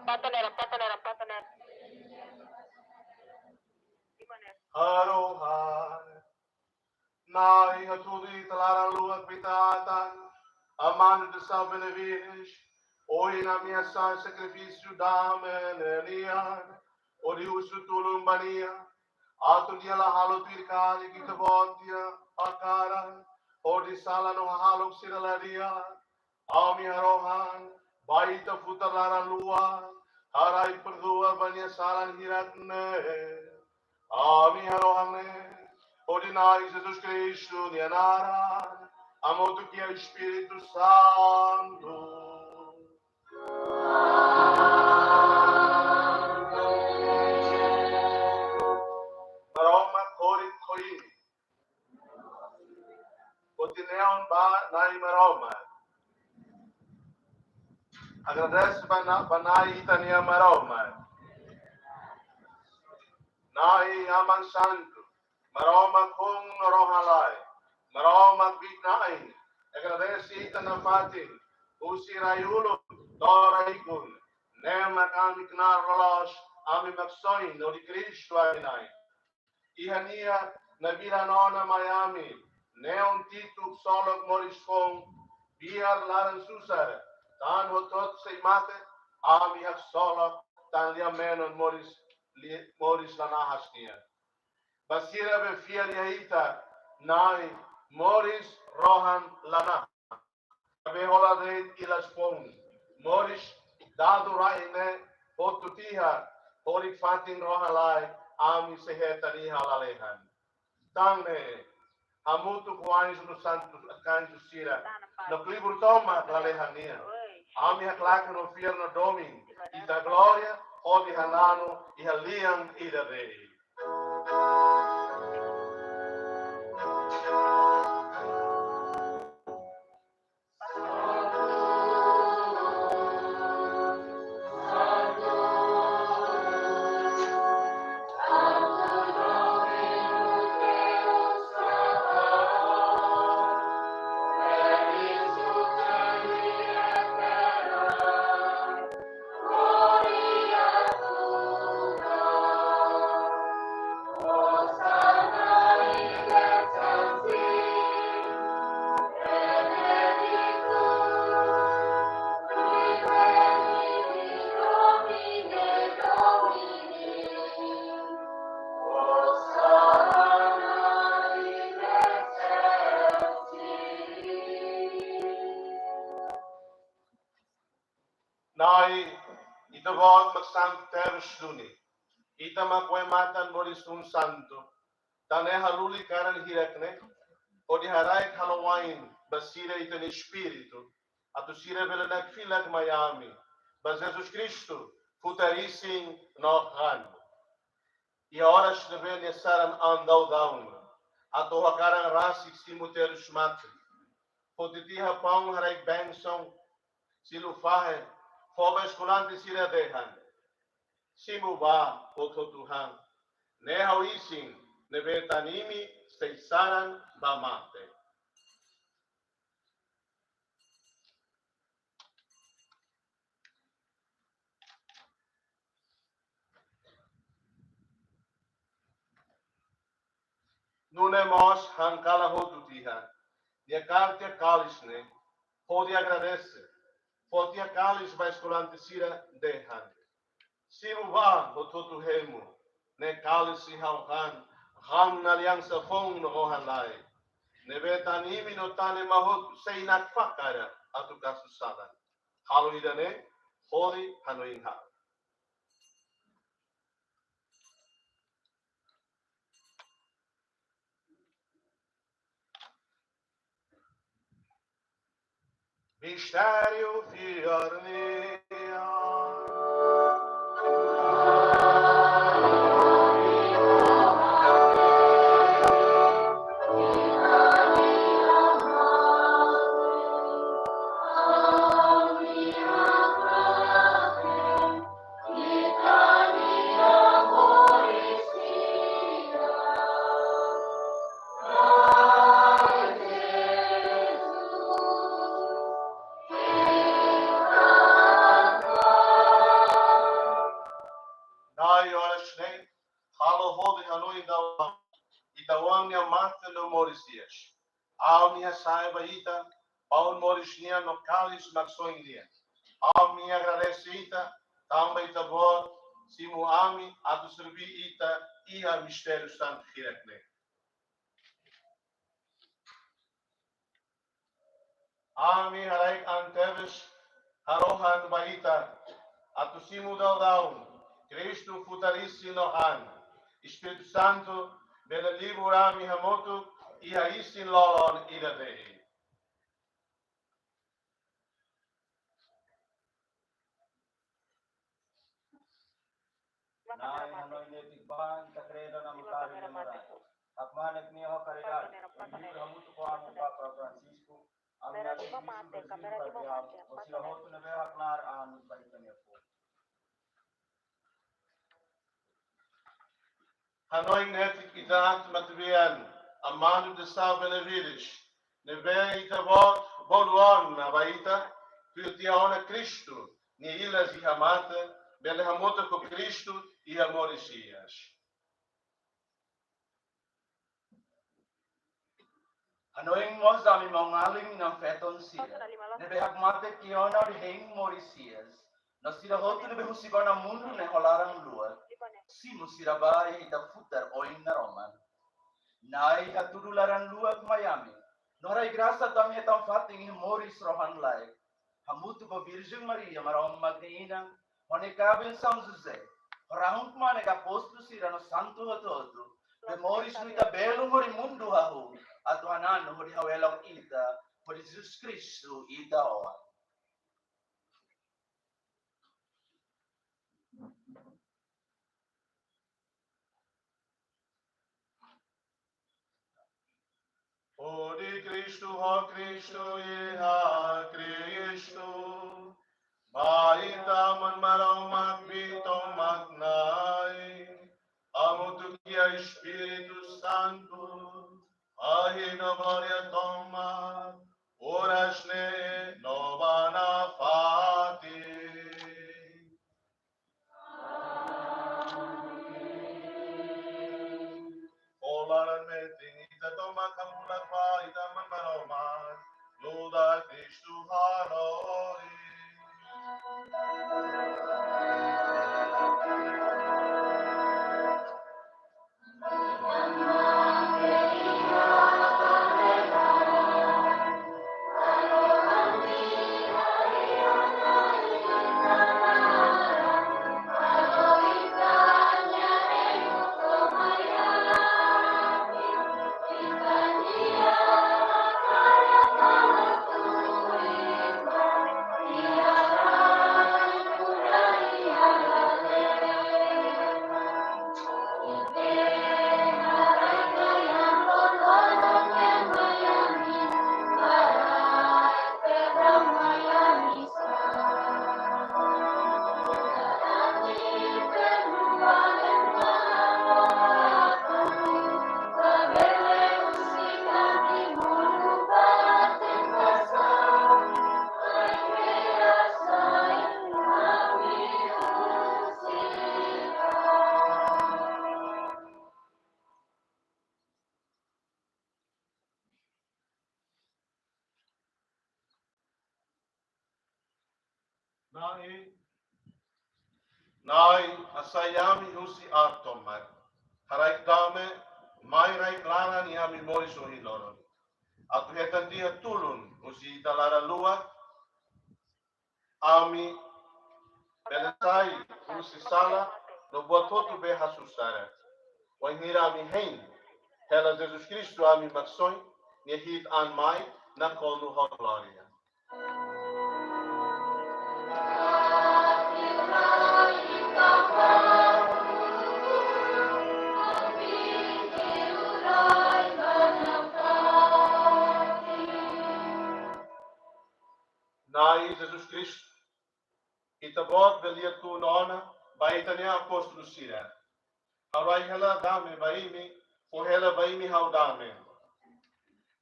Partner, partner, partner. Harohan. Na'i, hatudu ita laran luak ba Ita-Atan, Amanu de São Benevides, ohin ami hasa'e sakrifísiu dame ne'e nian, hodi husu tulun ba nia, atu nia la halo tuir karik Ita-Boot nia hakarak, hodi sala no hahalok sira la di'ak. Ami harohan, ba Ita futar laran luak, haraik perdua ba nia salan hirak ne'e. Ami harohan ne'e, hodi Na'i Jesus Kristu nia naran, hamutuk ho Espíritu Santu. Maromak horik ho imi. Foti neon ba Na'i Maromak. Agradese ba Na-, ba Na'i ita-nia Maromak. Na'i Aman Santu, Maromak hun no rohan-laek, Maromak Bibi Na'in, agradese Ita nafatin, husi rai-ulun to'o rai-ikun, ne'e mak ami knaar loloos, ami Maksoin hodi Kristu ami Na'i. Iha Nia nabilan ona mai ami, neon titu ksolok moris foun, biar laran susar, tan hotu-hotu sei mate, ami haksolok tan lia-menon moris, li-, moris la nahas nian. Ba sira be fiar iha Ita, Na'i, moris rohan la nahas. Be hola de'it ilas foun. Moris dadu rai ne'e hotu tiha, horik fatin rohan-laek, ami sei hetan iha lalehan. Tan ne'e, hamutuk ho anju no santu, anju sira, no klibur tomak lalehan nian, ami haklaken no fiar no domin Ita glória, hodi hananu iha lian ida de'it. Na'i, Ita-Boot mak santu terus duni. Ita mak Oe-matan moris-hun santu. Tan ne'e halulik karan hirak ne'e, hodi haraik halo wa'in ba sira Ita-nia Espíritu, atu sira bele nakfilak mai ami, ba Jesus Kristu, futar isin no han. Iha oras ne'ebé nia saran an daudaun, atu hakaran rasik simu terus mate, foti tiha paun haraik bensaun, silu fahe, fó ba eskolante sira dehan: Simu bá, hotu-hotu han. Ne'e ha'u isin ne'ebé tan imi sei saran ba mate. Nune'e mós han kalan hotu tiha, nia kaer tiha kalis ne'e, hodi agradese, fó tiha kalis ba eskolante sira dehan: Simu bá, hotu-hotu hemu, ne'e kalis iha ha'u-nia han, han aliansa foun no rohan-laek, ne'ebé tan imi no tan ema hotu sei nakfakar atu kasu salan. Halo ida-ne'e hodi hanoin ha'u. Mistério fiar nian. Ha'u-nia hasa'e ba ita paun moris nian no kalis Maksoin nian. Ha'u-nia agradese ita tanba ita-boot simu ami atu serbí ita iha mistériu santu hirak ne'e. Ami haraik an tebes harohan ba ita atu simu daudaun Kristu futar isin no an. Espíritu Santu bele libur ami hamutuk iha isin-lolon ida de'it. Na'i, hanoin netik ban, ita kreda no ami kari lemarai. Hakmatek nia ho karidade, ita hamutuk ho ami Papa Francisco, ami-nia Arcebispu Brasil, Cardeal, ho sira hotu ne'ebé haknaar an ba ita-nia povu. Hanoin netik ita atu matebian Amando de Sá Benevides, ne'ebé ita-boot bolu ona ba ita, tuir tiha ona Kristu nia ilas iha mate, bele hamutuk ho Kristu iha moris hi'as. Hanoin mós ami maun-alin no feton sira ne'ebé hakmatek tiha ona hodi hein moris hi'as, no sira hotu ne'ebé husik ona mundu ne'e ho laran-luak, simu sira ba iha ita futar oin naroman. Na'i, hatudu laran-luak mai ami, no haraik grasa atu ami hetan fatin iha moris rohan-laek, hamutuk ho Virjen Maria, Maromak nia Inan, ho nia kaben São José, ho rahun-kmaan ne'e apóstolu sira no santu hotu-hotu, be moris no ita belun hodi mundu hahú, atu hananu hodi hawelok ita, hodi Jesus Kristu ita Oan. Hodi Kristu, ho Kristu, iha Kristu, ba ita Aman Maromak, Biton Magnae, hamutuk iha Espíritu Santu, ahi no glória tomak, oras ne'e no ba nafatin. Ho laran metin ita tomak hamulak ba ita Aman Maromak, nu'udar Kristu hanoin. Na'i, Na'i, hasai ami husi aat tomak. Haraik dame mai raik laran iha ami moris ohin loron. Atu hetan tiha tulun husi ita laran-luak, ami bele sai husi sala no buat hotu be hasusar. Wainhira ami hein hela Jesus Kristu ami Maksoin nia hi'it an mai nakonu ho glória. Na'i Jesus Kristu, ita-boot bele tun ona ba ita-nia apóstolu sira. Ha'u rai hela dame ba imi, fó hela ba imi ha'u dame.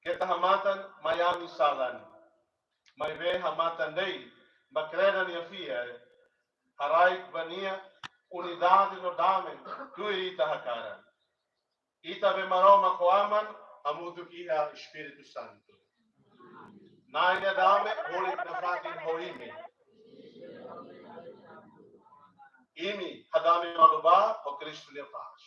Keta hamatan mai ami salan, maibé hamatan de'it ba kreda nia fiar, haraik ba nia unidade no dame tuir ita hakarak. Ita be Maromak ho Aman, hamutuk iha Espíritu Santu. Na'i nia dame horik nafatin ho imi. Imi hadame malu ba ho Kristu nia pás.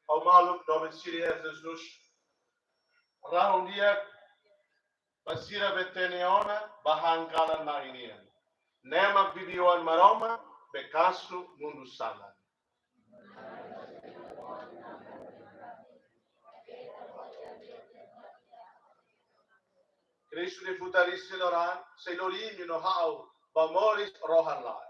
Ha'u maluk doben sira iha Jesus, rahun-di'ak ba sira be hatene ona ba han-kalan Na'i nian. Ne'e mak bibi-oan Maromak be kasu mundu salan. Kristu nia futar isin loron, sei lori imi no ha'u ba moris rohan-laek.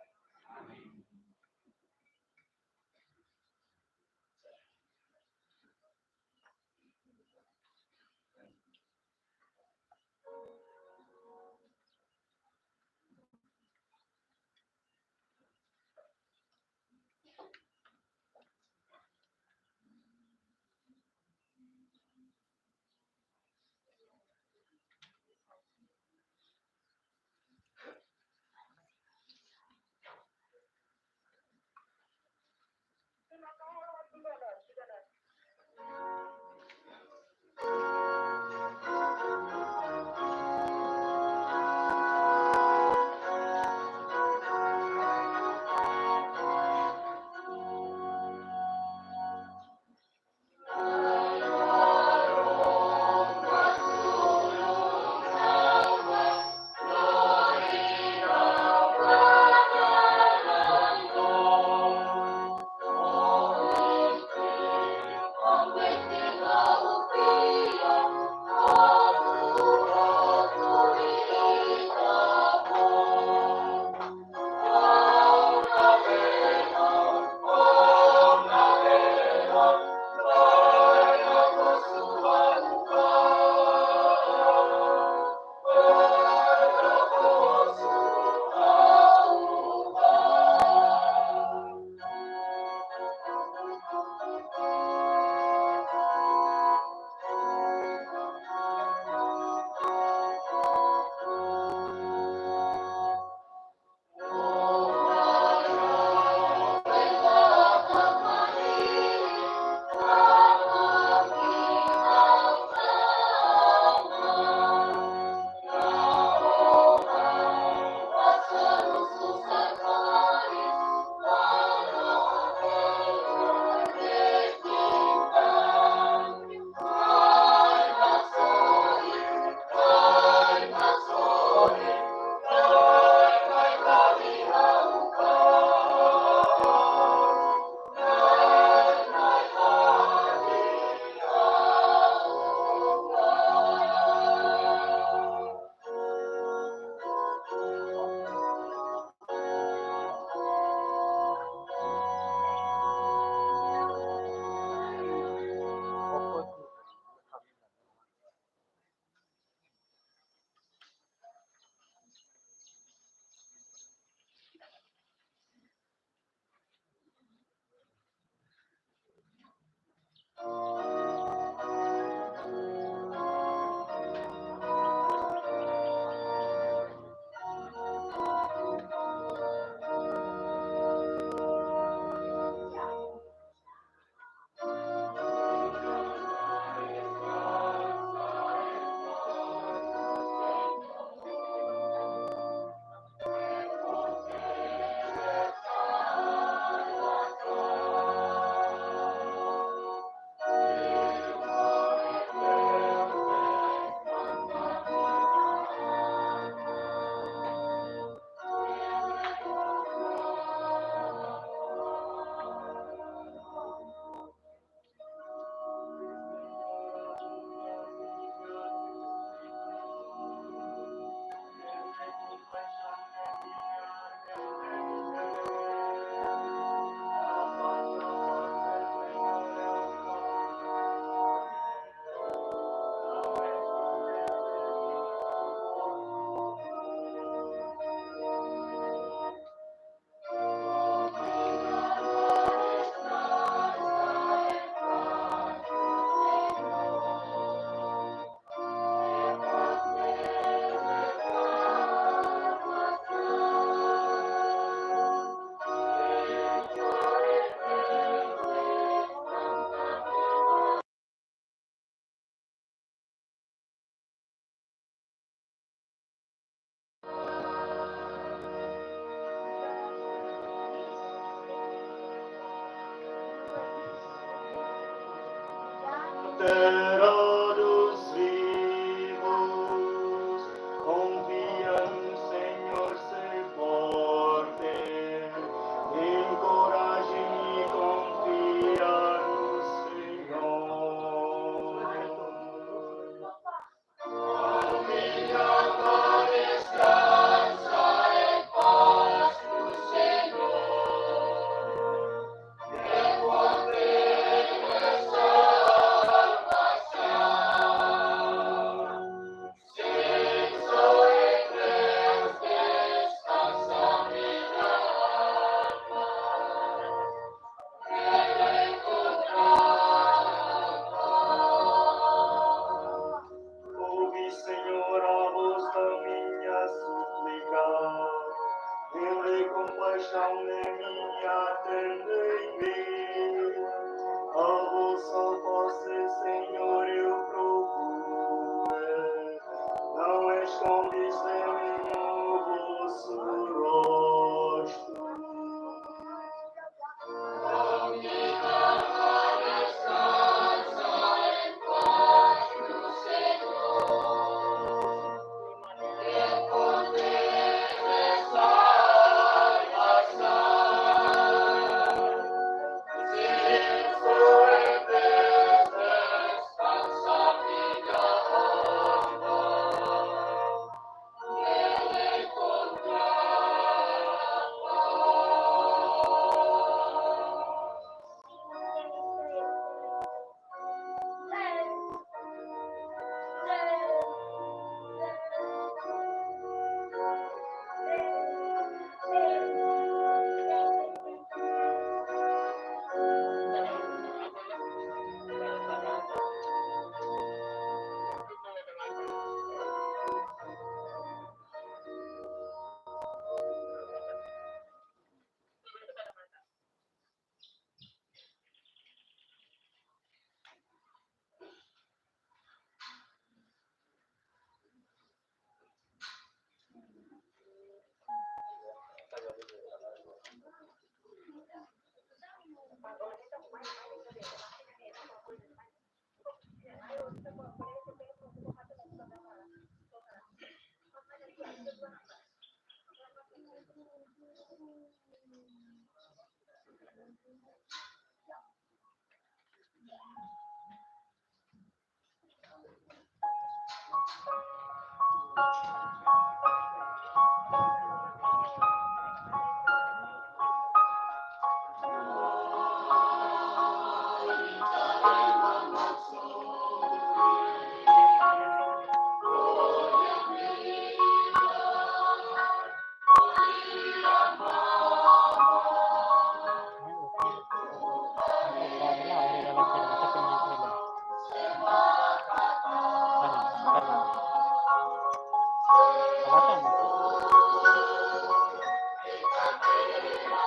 Terra dos vivos, confia no Senhor, ser forte, encoraja e confia no Senhor. Ouve, Senhor, a voz da minha súplica, tende compaixão de mim, atende-me. A vossa face, Senhor, eu procurei, não escondes de mim o vosso rosto.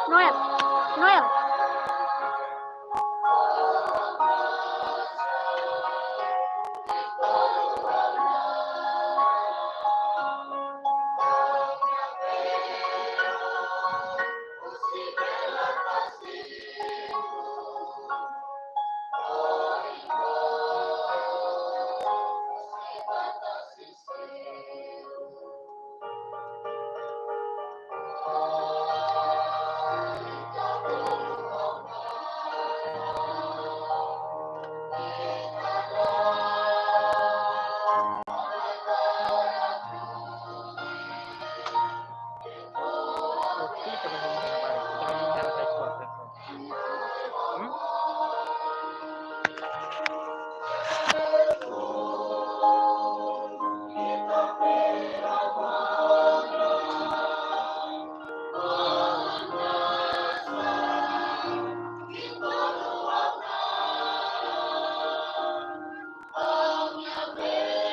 Noel, Noel,